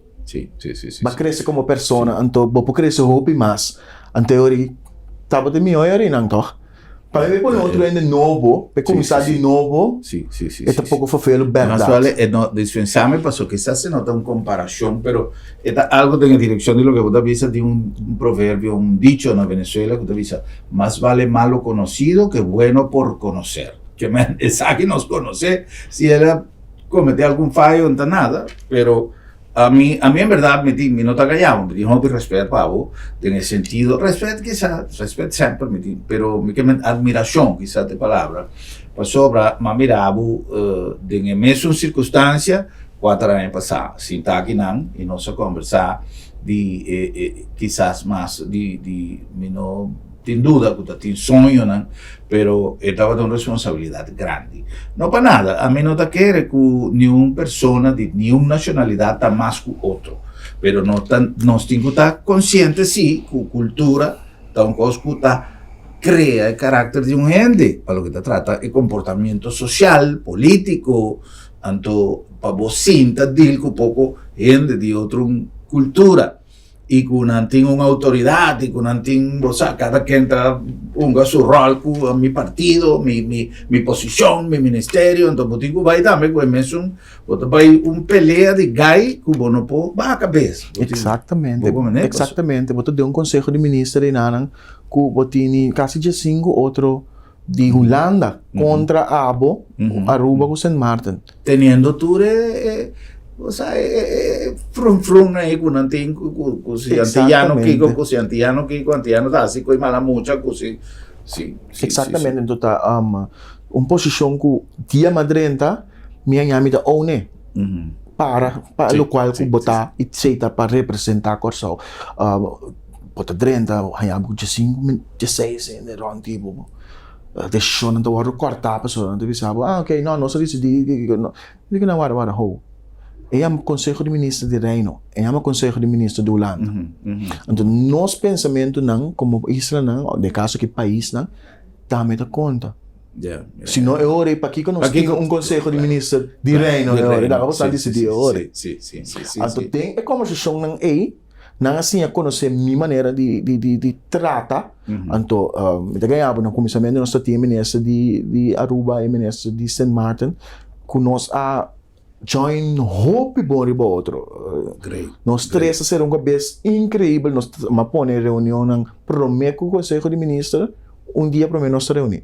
Bo a krese komo persona, anto bo por krese hopi mas. Anto e ora tabata e mihó e orinan tòg? Pa mi pone otro hende nobo, pa kuminsá di nobo, e ta poko fervelo bèrdat. Mas vale e no dispensá mi pasobra kisas e no ta un komparashon, pero e ta algu den e direkshon di loke bo ta bisa di un proverbio, un dicho na Venezuela ku ta bisa, Mas vale malo conocido que bueno por conocer. Ke men esaki nos konosé, si el a kometé algun fayo no ta nada, pero Ami, ami en berdad mi tin, mi no ta gañabo, mi tin hopi respet pa bo, den e sentido, respet kisa, respet semper mi tin, pero mi ke men admiracion kisa ta e palabra, pasobra mi a mira bo den e mesun circunstancia kuater aña pasa, sinta akinan y nos a combersa di e, e kisas mas di, di, mi no tin duda ku ta tin soñonan, pero e tabata un responsabilidat grandi. No pa nada, ami no ta kere ku niun persona di niun nashonalidat ta mas ku otro, pero no ta nos tin ku ta konsiente si ku kultura ta un kos ku ta krea e karakter di un hende pa loke ta trata e komportamiento sosial, polítiko, anto pa bo sinta dil ku poko hende di otro kultura. i ku nan tin un outoridat i ku nan tin bo sa kada ken ta hunga su ròl ku mi partido mi mi mi posishon mi ministerio anto bo tin ku bai tambe ku e mesun bo ta bai un pelea di gai ku bo no por baha kabes bo tin Exactamente bo manera exactamente bo ta den un conseho di minister enanan ku bo tini kasi diesinco otro di Hulanda kontra abo Aruba ku Sint Maarten. Teniendo tur e e osea e e frun frun ei ku nan tin ku ku ku si antiyano kiko ku si antiyano kiko antiyano ta hasi ku e mala mucha ku si si si. Exactamente enton ta un posishon ku dia mi a drenta mi a ña mi ta own e para pa lokual ku bo ta i esei ta pa representa Kòrsou. Bo ta drenta haña bo ku diesinku dieseis hende rònt di bo. Desishonnan ta wòrdu kòrtá pasobra nan ta bisa bo, ah oke, no, nos a disidí, mi di nan, wara, wara, ho. E yama Konseho di Minister di Reino, e yama Konseho di Minister di Hulanda. Anto nos pensamentunan komo islanan, den e kaso aki paisnan, tambe ta konta. Si no e ora ei pakiko nos tin un Konseho di Minister di Reino e ora ei? Laga bo sa disidí e ora ei. Anto den e kombersashonnan ei, nan a siña konosé mi manera di di trata. Anto mi ta gaña bo na kuminsamentu nos ta tin e minister di Aruba, e minister di Sint Maarten ku nos a join hopi bon riba otro. Nos tres a sera un kabes inkreibel. Nos a pone reunionnan promé ku konseho di minister, un dia promé nos ta reuní.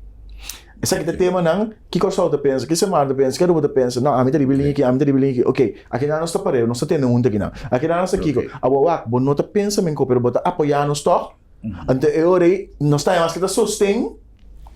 Esaki ta temanan ki Kòrsou ta pensa, ki Sint Maarten ta pensa, ki Aruba ta pensa. No, ami ta riba e liña aki, ami ta riba e liña aki. Oke, akinan nos ta pareu, nos ta tene huntu akinan. Akinan nos ta kiko. Awor wak, bo no ta pensa men ko, pero bo ta apoyá nos tòg. Anto e ora ei nos ta haña mas ke ta sosten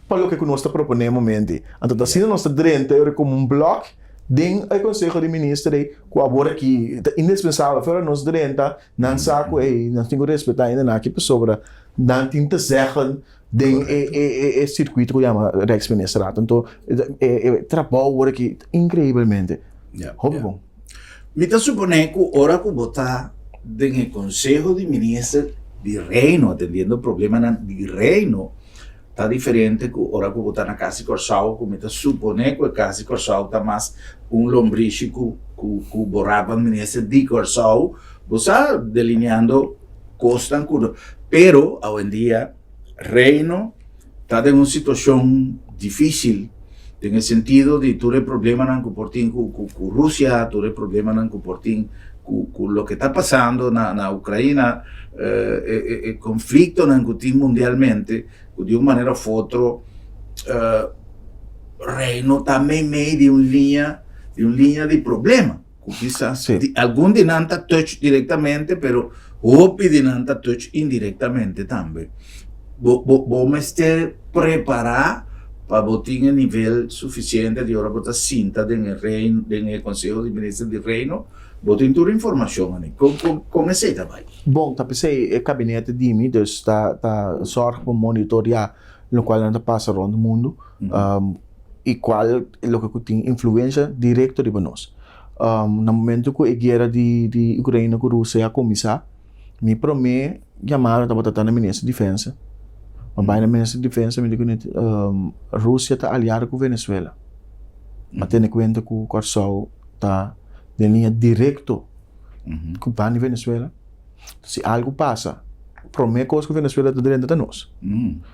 pa loke ku nos ta proponé e momento ei. Anto ta asina nos ta drenta e ora komo un blòk den e konseho di minister ei ku awor aki ta indispensabel. Fuera nos drenta nan sa ku ei nos tin ku respetá hende nan aki pasobra nan tin te zeggen den e e e sirkuito ku yama Rijksministerraad. Anto e e trabou awor aki ta inkreibelmente hopi bon. Mi ta suponé ku ora ku bo ta den e Konseho di Minister di Reino atendiendo problemanan di Reino ta diferente ku ora ku bo ta na Kas di Kòrsou ku mi ta suponé ku e Kas di Kòrsou ta mas un lombrishi ku ku bo Raad van Minister di Kòrsou bo sa delineando kosnan ku pero awendia Reino ta den un situacion dificil den e sentido di tur e problemanan cu por tin cu cu Rusia, tur e problemanan cu por tin cu cu loke ta pasando na na Ucraina, e e conflictonan cu tin mundialmente cu di un manera of otro Reino ta meimei di un liña di un liña di problema. Ku kisas Sí. di, algun di nan ta touch direktamente, pero hopi di nan ta touch indirektamente tambe. Bo, bo, bo mester prepará pa bo tin e nivel sufisiente di ora bo ta sinta den e reino, den e Konseho di Minister di Reino, bo tin tur informashon ani. Kon, kon, kon esei ta bai? Bon, ta p'esei e kabinete di mi, dus ta, ta sòrg pa monitoreá lokual nan ta pasa rònt mundu. i kual loke ku tin influensha direkto riba nos. Na momento ku e guera di di Ukraina ku Rusia a kuminsá, mi promé yamada tabata ta na Minister di Defensa. Mi a bai na Minister di Defensa mi di kuné Rusia ta aliado ku Venezuela. Mi a tene kuenta ku Kòrsou ta den liña direkto ku ban di Venezuela. Si algu pasa, promé kos ku Venezuela ta drenta ta nos.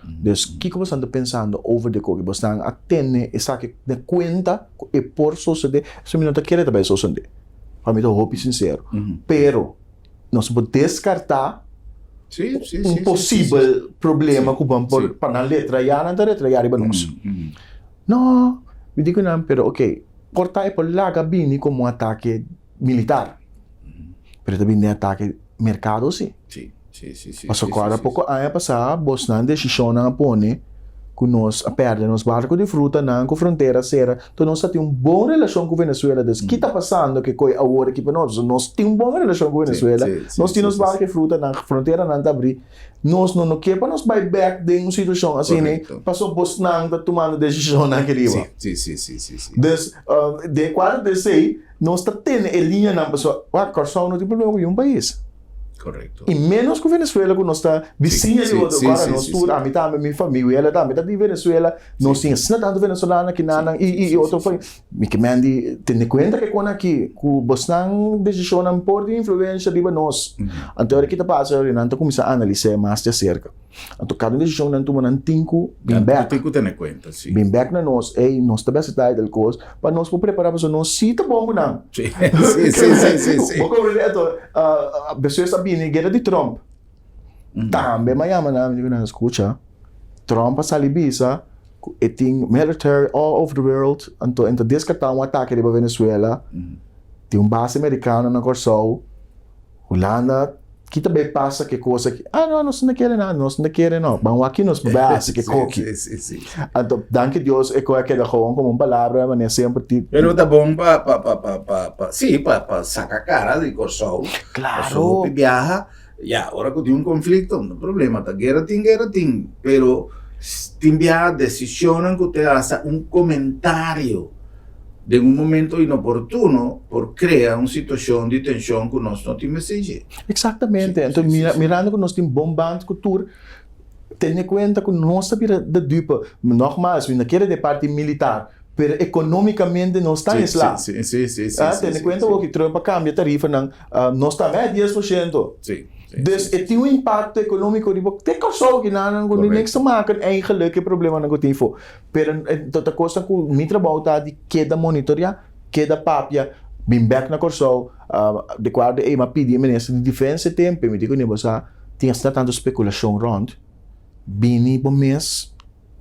Dus kiko boso ta pensando over di koki? Boso a tene esaki na kuenta ku e por sosodé? Esei mi no ta kere ta bai sosodé, pa mi ta hopi sinsero. Pero nos por deskartá un posibel problema ku bo por pa nan retrayá, nan ta retrayá riba nos. No, mi di ku nan, pero oke, por ta e por laga bini komo un atake militar. Pero ta bini den atake merkado si. Sí, sí, sí, sí. Pasobra kòrda poko aña pasá bosnan desishonnan a pone ku nos a pèrdè nos barko di frutanan ku frontera sera, enton nos ta tin un bon relashon ku Venezuela. Dus ki ta pasando ke koi awor aki pa nos? Pasobra nos tin un bon relashon ku Venezuela, nos tin nos barko di frutanan, fronteranan ta abrí. Nos no no ke pa nos bai bèk den un situashon asina pasobra bosnan ta tumando desishonnan aki riba. Sí, sí, sí, sí, sí. Dus den kuadro di esei Nos ta tene e liñanan pasobra wak Kòrsou no tin problema ku niun pais. Korekto. I ménos ku Venezuela ku nos ta bisiña di otro. Kòrda nos tur, ami tambe, mi famia, wela tambe ta di Venezuela. Nos tin asina tantu venezolano akinan i i otro pais. Mi ke men di tene kuenta ke kon aki ku bosnan desishonnan por tin influensha riba nos. Anto ora ki ta pasa nan ta kuminsá analis'é mas di aserka. Anto kada un desishon nan tuma nan tin ku bin bèk. Tin ku tene kuenta, si. Bin bèk na nos, ey, nos ta bes e tal kos, pa nos por prepará pasobra nos si ta bon ku nan. Si, si, si, si, si. Bo komprendé? Anto, despues a bini guera di Trump. Tambe mi a yama nan, mi di ku nan, skucha, Trump a sali bisa ku e tin military all over the world, anto e ta deskartá un atake riba Venezuela, tin un base merikano na Kòrsou, Hulanda, ki ta bay pasa ke kos aki? Ah, no, nos no ta kere nada, nos no ta kere no. Ban wak ki nos por bay hasi ke koki. Sí, sí, sí. Anto, danki Dios, e koe a keda gewoon komo un palabra, manera semper ti. Pero ta bon pa, pa, pa, pa, pa, pa, sí, pa, pa saka kara di Kòrsou. Klaro. Pasobra hopi biaha, ya, ora ku tin un konflikto, no problema, ta guera tin, guera tin. Pero tin biaha desishonnan ku te hasta un komentario. Den un momento inoportuno por crea un situacion di tension cu nos no tin mester dje. Exactamente. Enton mira, mirando cu nos tin bon band cu tur, tene cuenta cu nos ta bira de dupe. Nogmaals, mi no kere de parti militar, pero economicamente nos ta esla. Sí, sí, sí, sí, Ah, sí, tene sí, cuenta sí. cu Trump a cambia tarifanan, ah, nos tambe a 10%. Sí, sí, Dus sí, e tin un impacto economico riba te Kòrsou kinan ku Correcto. niks te maken eigenlijk e problemanan ku tin afó. Pero e ta kosnan ku mi trabou ta di keda monitoreá, keda papia, bin bèk na Kòrsou. Di kual e m'a pidi e minister di Defensa e tempu, mi di ku bo sa tin asina tantu spekulashon rònt, bini bo mes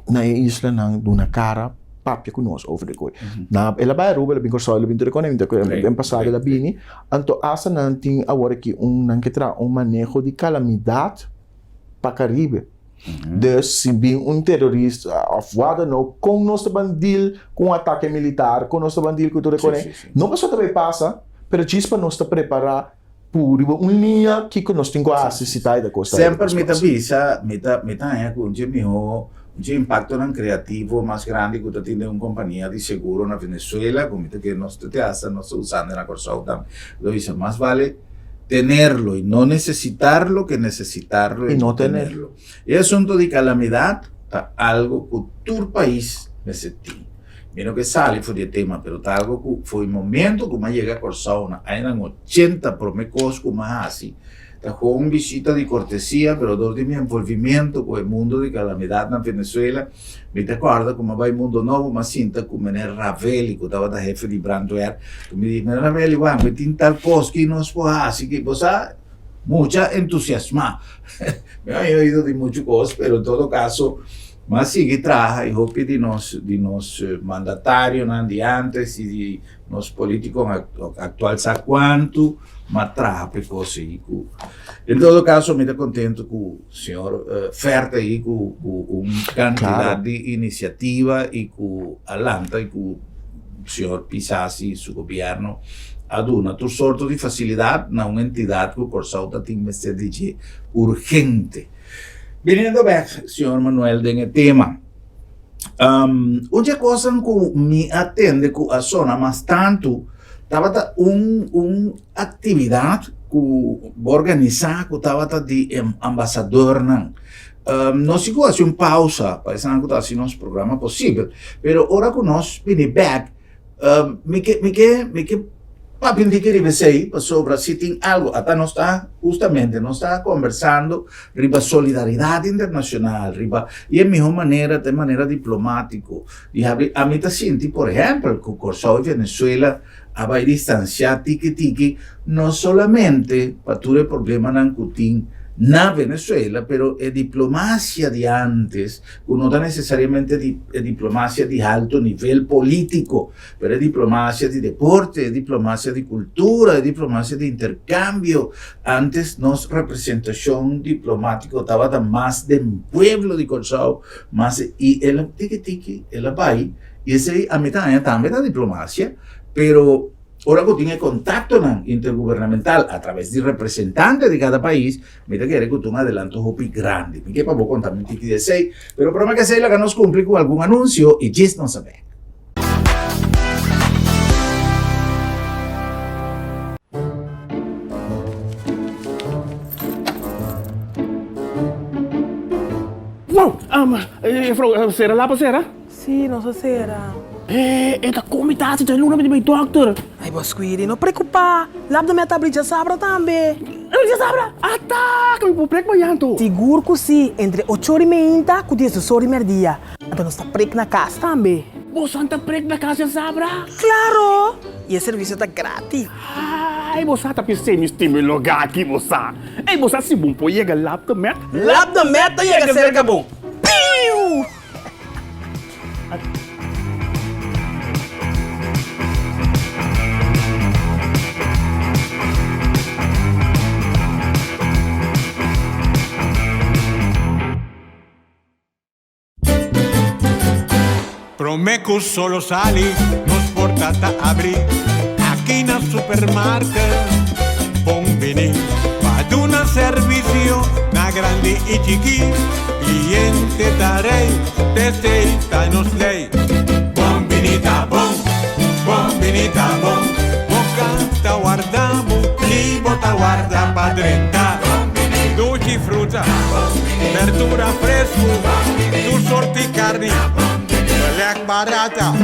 na e islanan duna kara papia ku nos over di koi. Na el a bai Aruba, el a bin Kòrsou, el a bin tur e kos, en pasado el a bini. Anto asta nan tin awor aki un nan ke traha un maneho di kalamidat pa Karibe. Dus si bin un terorista of wat dan ook, kon nos ta ban deal ku un atake militar, kon nos ta ban deal ku tur e kos ei. No pasobra ta bai pasa, pero djis pa nos ta prepará puru riba un liña kiko nos tin ku hasi si ta e kos ta. Semper mi ta bisa, mi ta mi ta haña ku un dje mihó, un dje impaktonan kreativo mas grandi ku ta tin den un kompania di seguro na Venezuela, ku mi ta kere nos ta te hasta nos ta usando na Kòrsou tambe. Mi ta bisa mas bale tenerlo y no necesitarlo que necesitarlo y no tenerlo. E asunto di calamidad ta algo cu tur pais mester tin. Mi no ke sali for di e tema, pero ta algo cu for e momento cu mi a yega Corsou na añanan ochenta prome cos cu mi a haci ta cu un bishita di cortesia, pero dor di mi envolvimiento cu e mundo di calamidad na Venezuela, Mi ta kòrda ku mi a bai Mundo Nobo, mi a sinta ku meneer Ravelli, ku tabata hefe di brandweer. Ku mi di, Meneer Ravelli, wak, mi tin tal kos ki nos por hasi ki bo sa mucha entusiasmá. Mi a oido di muchu kos, pero en todo kaso mi a sigui traha i hopi di nos di nos mandatarionan di ántes i di nos polítikonan aktual sa kuantu mi a traha pa e kos ei ku en todo kaso mi ta kontentu ku Señor Fer ta ei ku un kantidat di inisiativa i ku a lanta i ku señor Pisas i su gobièrnu a duna tur sorto di fasilidat na un entidat ku Kòrsou ta tin mester di dje urgente. Biniendo bèk señor Manuel den e tema, un dje kosnan ku mi a tende ku a sona mas tantu tabata un un Actividad cu bo organisa cu tabata di e ambasadornan. Nos si cu haci un pausa pa esnan cu ta haci nos programa posibel, pero ora cu nos bini bek, mi ke mi ke mi ke papia un tiki riba esey pasobra si tin algo, ata nos ta justamente nos ta conversando riba solidaridad internacional, riba y e miho manera ta e manera diplomatico di habri. Ami ta sinti por ehempel cu Corsou y Venezuela a bai distansiá tiki tiki no solamente pa tur e problemanan ku tin na Venezuela, pero e diplomasia di antes, ku no ta nesesariamente e diplomasia di alto nivel polítiko, pero e diplomasia di deporte, e diplomasia di kultura, e diplomasia di interkambio. Antes nos representashon diplomátiko tabata mas den pueblo di Kòrsou, mas i el a tiki tiki el a bai. I esei a mi ta haña tambe ta diplomasia, pero ora ku tin e kontaktonan intergubernamental a traves di representante di kada pais, mi ta kere ku ta un adelanto hopi grandi. Mi ke pa bo konta mi un tiki di esei, pero prome ke esei laga nos kumpli ku algun anunsio i djis nos a bek. Wow! Juffrouw, sera lapa sera? Sí, nos a sera. E, e ta komi ta hasi djaluna mi di bai dòkter. Ai bo Squiri, no preokupá. Lap de mi a ta abri djasabra tambe. Abri djasabra? Ata! Ke mi por prek mañan anto? Sigur ku sí, entre ocho ora i meinta ku diesdos ora i mèrdia. Anto nos ta prek na kas tambe. Boso ta prek na kas djasabra? Klaro! I e servisio ta gratis. Ai, bo sa ta p'esei mi stima e lugá aki, bo sa. Ei, bo sa si bon por yega Lap de Met? Lap de Met ta yega serka bo. Piu! Prome cu solo sali, nos porta ta abri aki na Supermarket. Bon bini pa duna servicio na grandi y chiki. Cliente ta rey, t'esey ta nos ley. Bon bini ta bon, bon. bini ta bon. Bo kas ta warda bo i bo ta warda pa drenta. Dushi fruta, berdura fresku, tur sorti karni, belèk barata,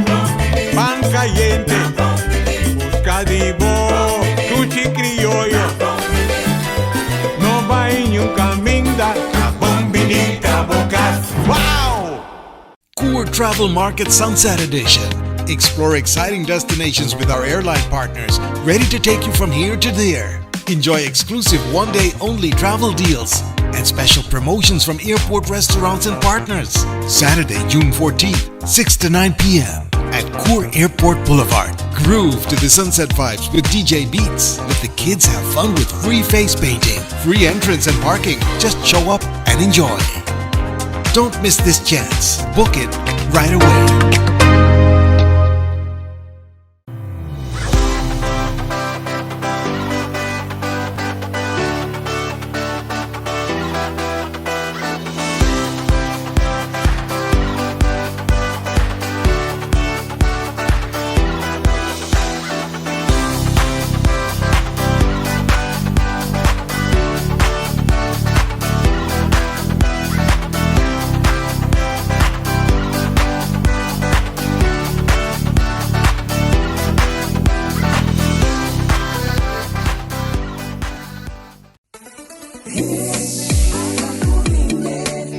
pan kayente. Buska di bo dushi krioyo. No bai niun kaminda, ta bon bini ta bo kas. Wow! Coor Travel Market Sunset Edition. Explore exciting destinations with our airline partners, ready to take you from here to there. Enjoy exclusive one day only travel deals and special promotions from airport restaurants and partners. Saturday, June 14th, 6 to 9 p.m. at Coor Airport Boulevard. Groove to the sunset vibes with DJ Beats. Let the kids have fun with free face painting, free entrance and parking. Just show up and enjoy. Don't miss this chance. Book it right away.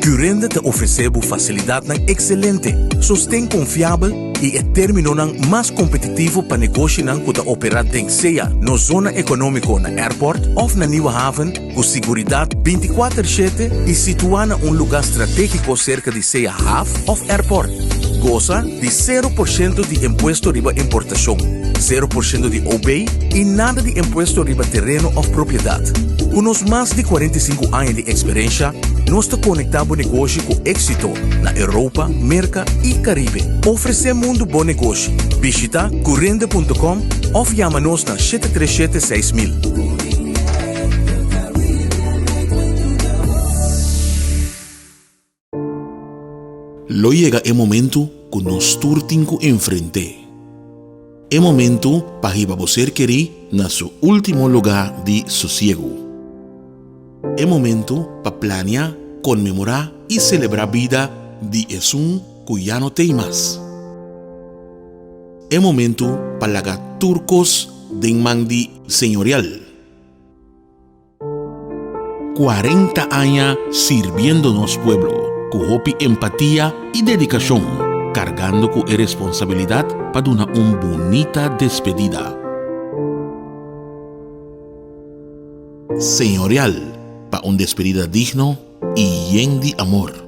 Curinde ta ofresé bo fasilidatnan ekselente, sosten konfiabel i e términonan mas kompetitivo pa negoshinan ku ta operá den sea nos zona ekonómiko na Airport òf na Nieuwe Haven ku siguridat bintikuater shete i situá na un lugá stratégiko serka di sea haf òf airport. Gosa di sero por shento di impuesto riba importashon, sero por shento di OB i nada di impuesto riba tereno òf propiedat. Ku nos mas di 45 aña di eksperensha, nos ta konektá bo negoshi ku éksito na Europa, Merka i Karibe. Ofresé mundu bo negoshi. Bishita curende.com òf yama nos na 737 6000. Lo yega e momentu ku nos tur tin ku enfrent'é. E momentu pa hiba bo ser kerí na su último lugá di sosiegu. E momentu pa plania, konmemorá i selebrá bida di esun ku ya no t'ei mas. E momentu pa laga tur kos den man di Señorial. 40 aña sirbiendo nos pueblo ku hopi empatia i dedikashon, kargando ku e responsabilidat pa duna un bunita despedida. Señorial pa un despedida digno i yen di amor.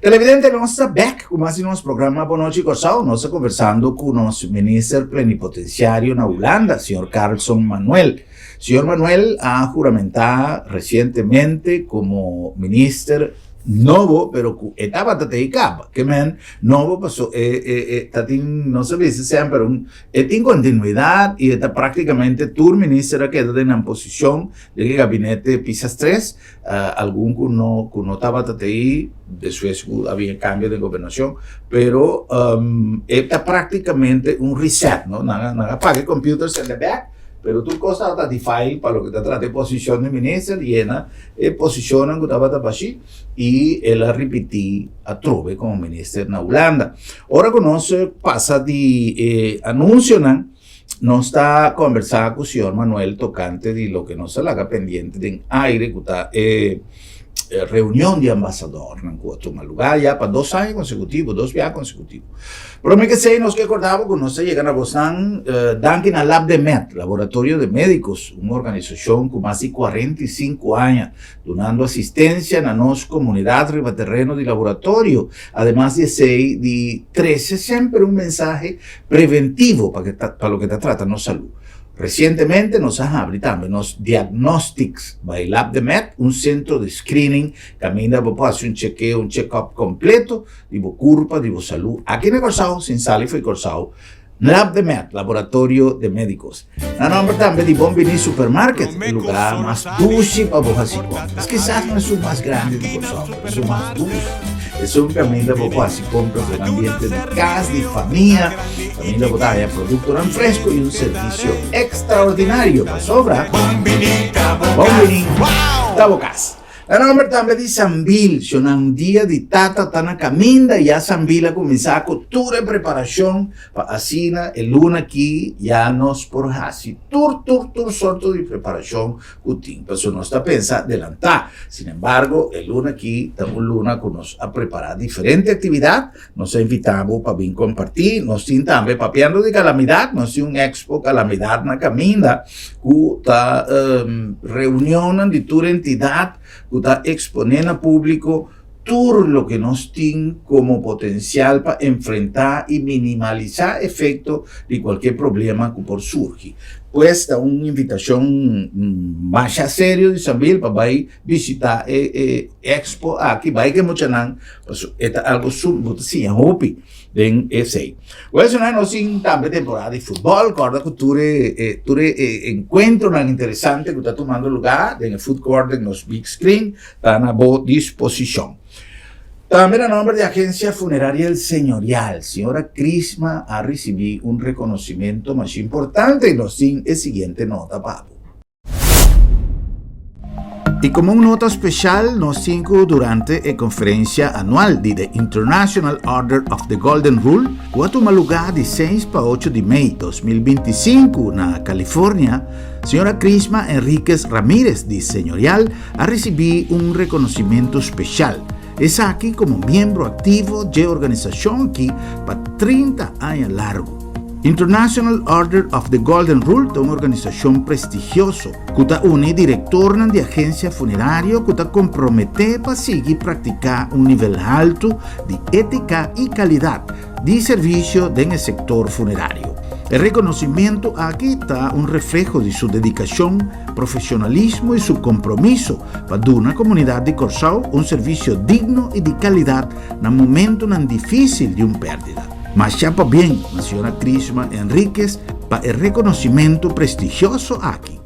Televidente, nos ta bek ku mas di nos programa Bon Nochi Kòrsou. Nos ta konversando ku nos minister plenipotensiario na Hulanda, señor Carlson Manuel. Señor Manuel a huramentá resientemente komo minister nobo, pero ku e tabata te i kaba. Ke men nobo paso e e e ta tin, nos a bisa semper un e tin kontinuidat i e ta praktikamente tur minister a keda den nan posishon den e gabinete Pisas tres, algun ku no ku no tabata te i despues ku a bin e kambio den gobernashon, pero e ta praktikamente un reset, no? Nan a nan a paga e computer sende bek, pero tur kos tabata di file pa loke ta trata e posishon di minister yena E posishonnan ku tabata bashí i el a ripití atrobe komo minister na Hulanda. Ora ku nos pasa di e anunsionan, nos ta kombersá ku señor Manuel tokante di loke nos a laga pendiente den aire ku ta e reunion di ambasadornan ku a tuma lugá ya pa dos aña konsekutivo, dos biaha konsekutivo. Prome ke esei nos ke korda bo ku nos ta yega na bosnan danki na Labdemed, Laboratorio de Medicos, un organisashon ku mas di 45 aña dunando asistensia na nos komunidat riba tereno di laboratorio, ademas di esei di trese semper un mensahe preventivo pa pa loke ta trata nos salú. Resientemente nos a habri tambe nos Diagnostics by Labdemed, un sentro di screening kaminda bo por hasi un chekeo, un check-up kompleto di bo kurpa, di bo salú aki na Kòrsou, sin sali for di Kòrsou. Lab de Med, Laboratorio de Médicos. Na nomber tambe di Bon Bini Supermarket, e lugar mas dushi pa bo hasi compras. Kisas no esun mas grandi di Kòrsou, pero esun mas dushi. Esun kaminda bo por hasi compras den ambiente di kas, di famia. Kaminda bo ta haña produktonan fresco i un servisio ekstraordinario. Pasobra, Bon Bini ta bo kas. Na nomber tambe di Sambil, shonnan dia di tata ta na kaminda ya Sambil a kuminsá ku tur e preparashon pa asina e luna aki ya nos por hasi tur tur tur sorto di preparashon ku tin pasobra nos ta pensa delantá. Sinembargo e luna aki ta un luna ku nos a prepará diferente aktividat, nos a invitá bo pa bin kompartí, nos tin tambe papiando di kalamidat nos tin un expo kalamidat na kaminda. ku ta reunionnan di tur entidat ku ta eksponé na públiko tur loke nos tin komo potensial pa enfrentá i minimalisá efekto di kualke problema ku por surgi. Pues ta un invitashon masha serio di Sambil pa bai bishitá e expo aki, bai ku e muchanan pasobra e ta algu sumamente bo ta siña hopi. Den esei. Welsonai nos tin tambe temporada di futbòl, kòrda ku tur e tur e enkuentronan interesante ku ta tumando lugá den e food court den nos big screen ta na bo disposishon. Tambe na nòmber di Agensia Funeraria El Señorial, señora Crisma a risibí un rekonosimento masha importante i nos tin e siguiente nota pa bo. I komo un nota speshal nos tin ku durante e konferensia anual di The International Order of the Golden Rule ku a tuma lugá di seis pa ocho di mei 2025 na California, señora Crisma Enriquez Ramirez di Señorial a risibí un rekonosimentu speshal. Esaki komo miembro aktivo dje organisashon aki pa 30 aña largu. International Order of the Golden Rule ta un organisashon prestigioso ku ta uni direktornan di agensia funerario ku ta komprometé pa sigui praktiká un nivel haltu di étika i kalidat di servisio den e sektor funerario. E rekonosimentu aki ta un refleho di su dedikashon, profeshonalismo i su kompromiso pa duna komunidat di Kòrsou un servisio digno i di kalidat na momentunan difísil di un pèrdida. Masha pabien na señora Crisma Enriquez pa e reconocimento prestigioso aki.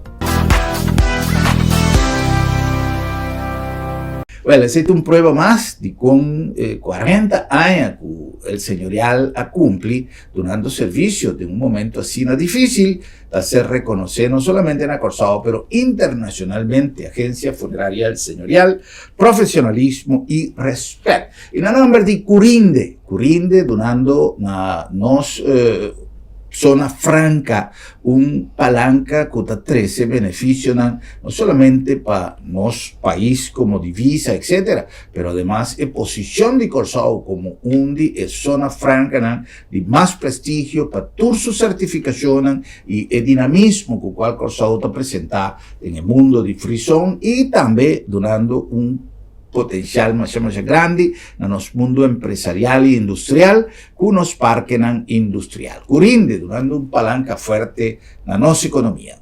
Wel, esey ta un prueba mas di con e cuarenta aña cu El Señorial a cumpli dunando servicio den un momento asina dificil ta ser reconoce no solamente na Corsou pero internacionalmente. Agencia Funeraria El Señorial, profesionalismo y respet. Y na nomber di Curinde, Curinde dunando na nos zona franca un palanca cu ta trece beneficionan no solamente pa nos pais como divisa etcetera, pero ademas e posicion di Corsou como un di e zona francanan di mas prestigio pa tur su certificacionnan y e dinamismo cu cual Corsou ta presenta den e mundo di free zone y tambe dunando un potencial masha masha grandi na nos mundo empresarial y industrial cu nos parkenan industrial cu rinde dunando un palanca fuerte na nos economia.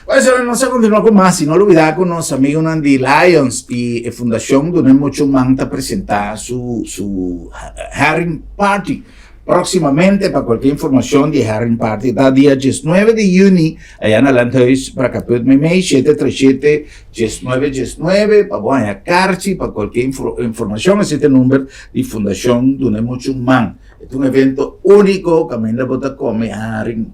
Bueno, señores, nos a continua cu mas y no olbida cu nos amigonan di Lions y e fundacion Duna Mucho Man ta presenta su su Haring Party. Próximamente pa cualkier informacion di Haring Party ta dia 19 di juni allá na Landhuis Brakkeput meimei 737 19 19 pa bo haña karchi pa cualkier informacion esei ta e number di Fundacion Duna Mucho Man. E ta un evento unico caminda bo ta come haring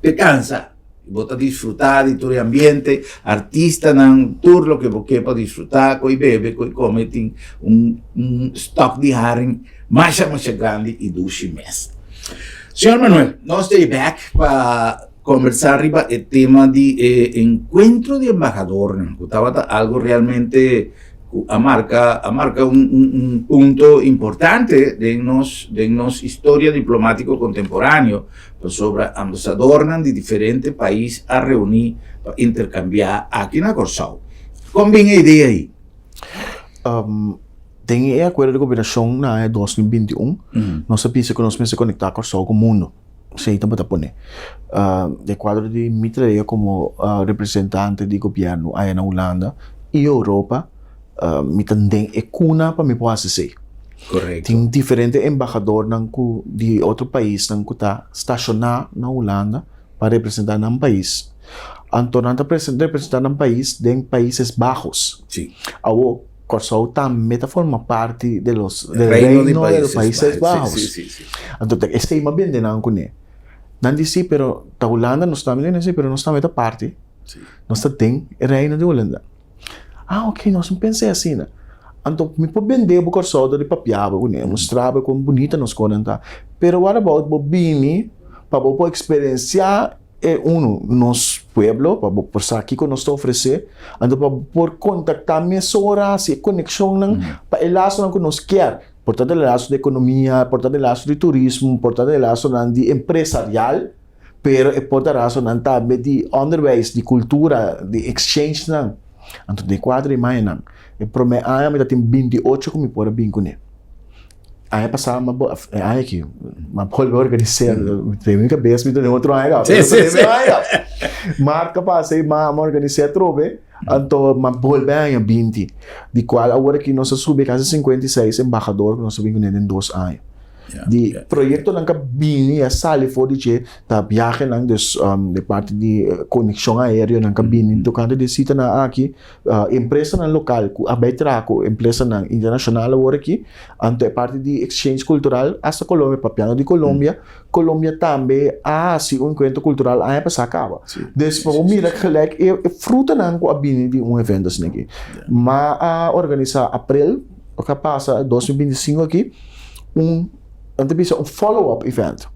te cansa. Bo ta disfrutá di tur e ambiente, artistanan, tur loke bo ke pa disfrutá, ku e bebe, ku e kome, tin un un stock di haring masha masha grandi i dushi mes. Señor Manuel, nos ta e bek pa kombersá riba e tema di e enkuentro di embahadornan, ku tabata algu realmente ku a marka a marka un un un punto importante den nos den nos historia diplomátiko kontemporáneo, pasobra ambasadornan di diferente pais a reuní pa interkambiá aki na Kòrsou. Kon bin e idea ei? Den e akuerdo di koperashon na aña 2021, nos a bisa ku nos mester konektá Kòrsou ku mundu. Esei tabata pone. Den kuadro di mi tarea komo representante di gobièrnu aya na Hulanda i Europa, mi ta den e kuna pa mi por hasi esei. Korekto. Tin diferente embahadornan ku di otro paisnan ku ta stashoná na Hulanda pa representá nan pais. Anto nan ta representá nan pais den Países Bajos. Sí. Awor Kòrsou tambe ta forma parti de los del Reino di Reino de los Países Países Bajos. Bajos. Sí, sí, sí. Anto ta esei m'a bende nan kuné. Nan di sí, pero ta Hulanda nos tambe sí, pero nos tambe ta parti. Sí. Nos ta den e Reino di Hulanda. Ah, ok, nos no pensa asina. Anto mi por bende bo Kòrsou dor di papia bo kuné, mustra bo kon bunita nos konan ta. Pero what about bo bini pa bo por eksperensiá e unu, nos pueblo, pa bo por sa kiko nos ta ofresé, anto pa bo por kontaktá mesora, hasi e konekshonnan pa e lasonan ku nos kier. Por ta den laso di ekonomia, por ta den laso di turismo, por ta den lasonan di empresarial. Pero e por ta rasonan tambe di onderwijs, di kultura, di exchangenan. Anto den kuadro di mayanan, e promé aña mi ta tin binti ocho ku mi por a bin kuné. Aña pasá mi a e aña aki, mi a bolbe organis'é, den mi kabes mi ta den otro aña kaba, pero ta den mi aña kaba. Mart a pasa i mi a organis'é atrobe, anto mi a bolbe haña 20, di kual awor aki nos a subi kasi 56 embahador ku nos a bin kuné den dos aña. Di proyectonan ka bini a sali for di dje ta viahenan dus di parti di konekshon aereonan ka bini tokante di sitanan aki empresanan lokal ku a bai traha ku empresanan internashonal awor aki anto e parti di exchange kultural asta Colombia papiando di Colombia Colombia tambe a hasi un enkuentro kultural aña pasá kaba dus pa bo mira gelijk e frutanan ku a bini di un evento asina aki ma a organisá aprel ku a pasa 2025 aki. Un, nan ta bisa un follow up event.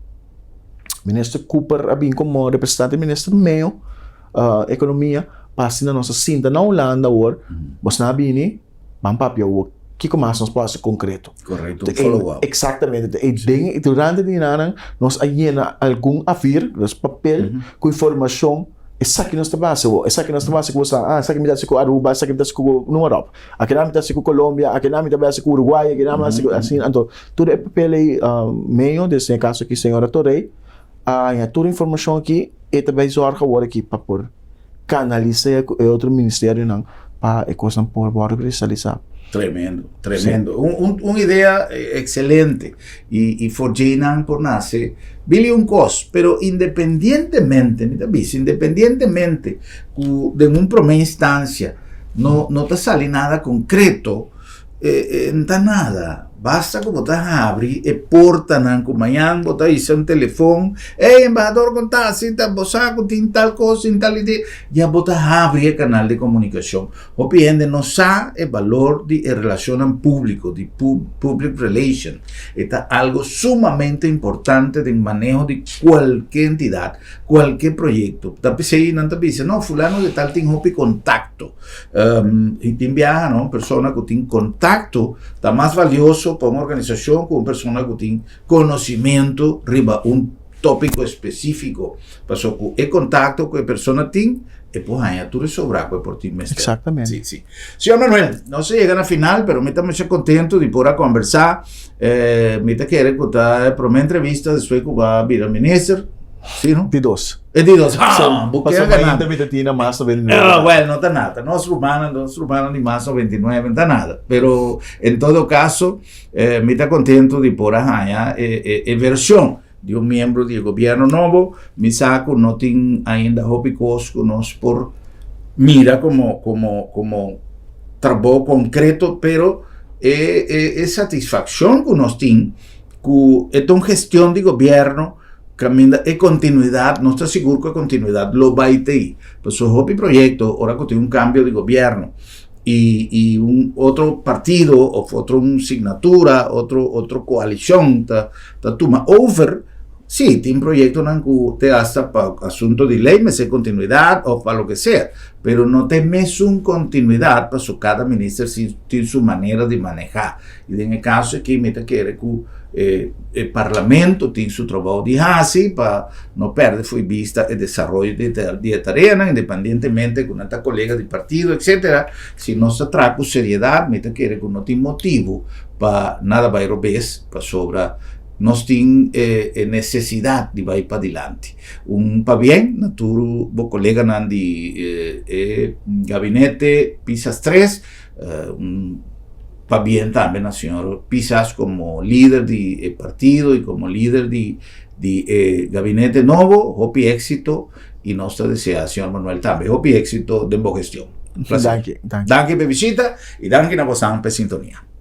Minister Cooper a bin como representante di Minister Meo, Economia, pa asina nos a sinta na Hulanda awor, bos nan a bini, ban papia awor, kiko mas nos por hasi concreto. Correcto, un follow up. Exactamente. E den, durante di nan, nos a yena algun afir, dus papel, cu informacion. Esaki nos ta basa bo, esaki nos ta basa ku bo sa, ah, esaki mi ta hasi ku Aruba, esaki mi ta hasi ku noem maar op. Akinan mi ta hasi ku Colombia, akinan mi ta hasi ku Uruguay, akinan mi ta hasi ku asina. Anto tur e papel ei meyo, dus den e kaso aki señora Torrey a haña tur informashon aki, e ta bai zorg awor aki pa por kanalis'é ku e otro ministerionan pa e kosnan por wòrdu realisá. Tremendo, tremendo. Un, un, un idea excelente. Y, y for djeinan por nace bili un cos. Pero independientemente, mi ta bisa, independientemente cu den un prome instancia no, no ta sali nada concreto, eh, eh, no ta nada. Basta cu bo ta habri e portanan cu mañan bo ta hisa un telefon, Ey, embahador con ta asi, ta bo sa cu tin tal cos, tin tal idea. Ya bo ta habri e canal di comunicacion. Hopi hende no sa e balor di e relacionnan publico, di public relation. E ta algo sumamente importante den maneho di cualke entidad, cualke proyecto. Ta p'esey nan ta bisa, no, fulano de tal tin hopi contacto. Y tin biaha, no, un persona cu tin contacto ta mas valioso pa un organisacion cu un persona cu tin conocimento riba un topico específico. Paso cu e contacto cu e persona tin, e por haña tur e sobra cu e por tin mester. Exactamente. Sí, sí. Señor Manuel, nos a yega na final, pero mi ta masha contento di por a conversa. Eh, mi ta kere cu ta e prome entrevista despues cu bo a bira minister. Sí, no? Di dos. E di dos. Ah, So, bo ke pasobra a gana. mainta mi ta tin na mas 99. Ah, well, no ta nada. Nos rumannan, nos rumannan di mas 99 no ta nada. Pero, en todo caso, eh, mi ta contento di por a haña e, e, e version di un miembro di e gobierno nobo. Mi sa cu no tin ainda hopi cos cu nos por mira como, como, como trabou concreto, pero e, e, e satisfaccion cu nos tin cu e ta un gestion di gobierno caminda e continuidad, nos ta sigur cu e continuidad lo bay t'ey. Pasobra hopi proyecto ora cu tin un cambio di gobierno y, y un otro partido of otro un signatura, otro, otro coalicion ta, ta tuma over, sí, tin proyectonan cu te hasta pa asunto di ley mester continuidad of pa loke sea, pero no ta e mesun continuidad paso cada minister tin su manera di maneha. Y den e caso aki mi ta kere cu e, e parlamento tin su trabou di haci pa no perde fo'i bista e desaroyo di di e tareanan, independientemente cu nan ta colega di partido, etcetera. Si nos ta traha cu seriedad, mi ta kere cu no tin motibu pa nada bai robes, pasobra nos tin e e necesidad di bai padilanti. Un pabien na tur bo coleganan di e gabinete Pisas tres, un. Pabien tambe na señor Pisas como lider di e partido y como lider di di e gabinete nobo, hopi exito y nos ta desea señor Manuel tambe hopi exito den bo gestion. Un placer. Danki, danki. Danki p'e bishita y danki na bosan p'e sintonia.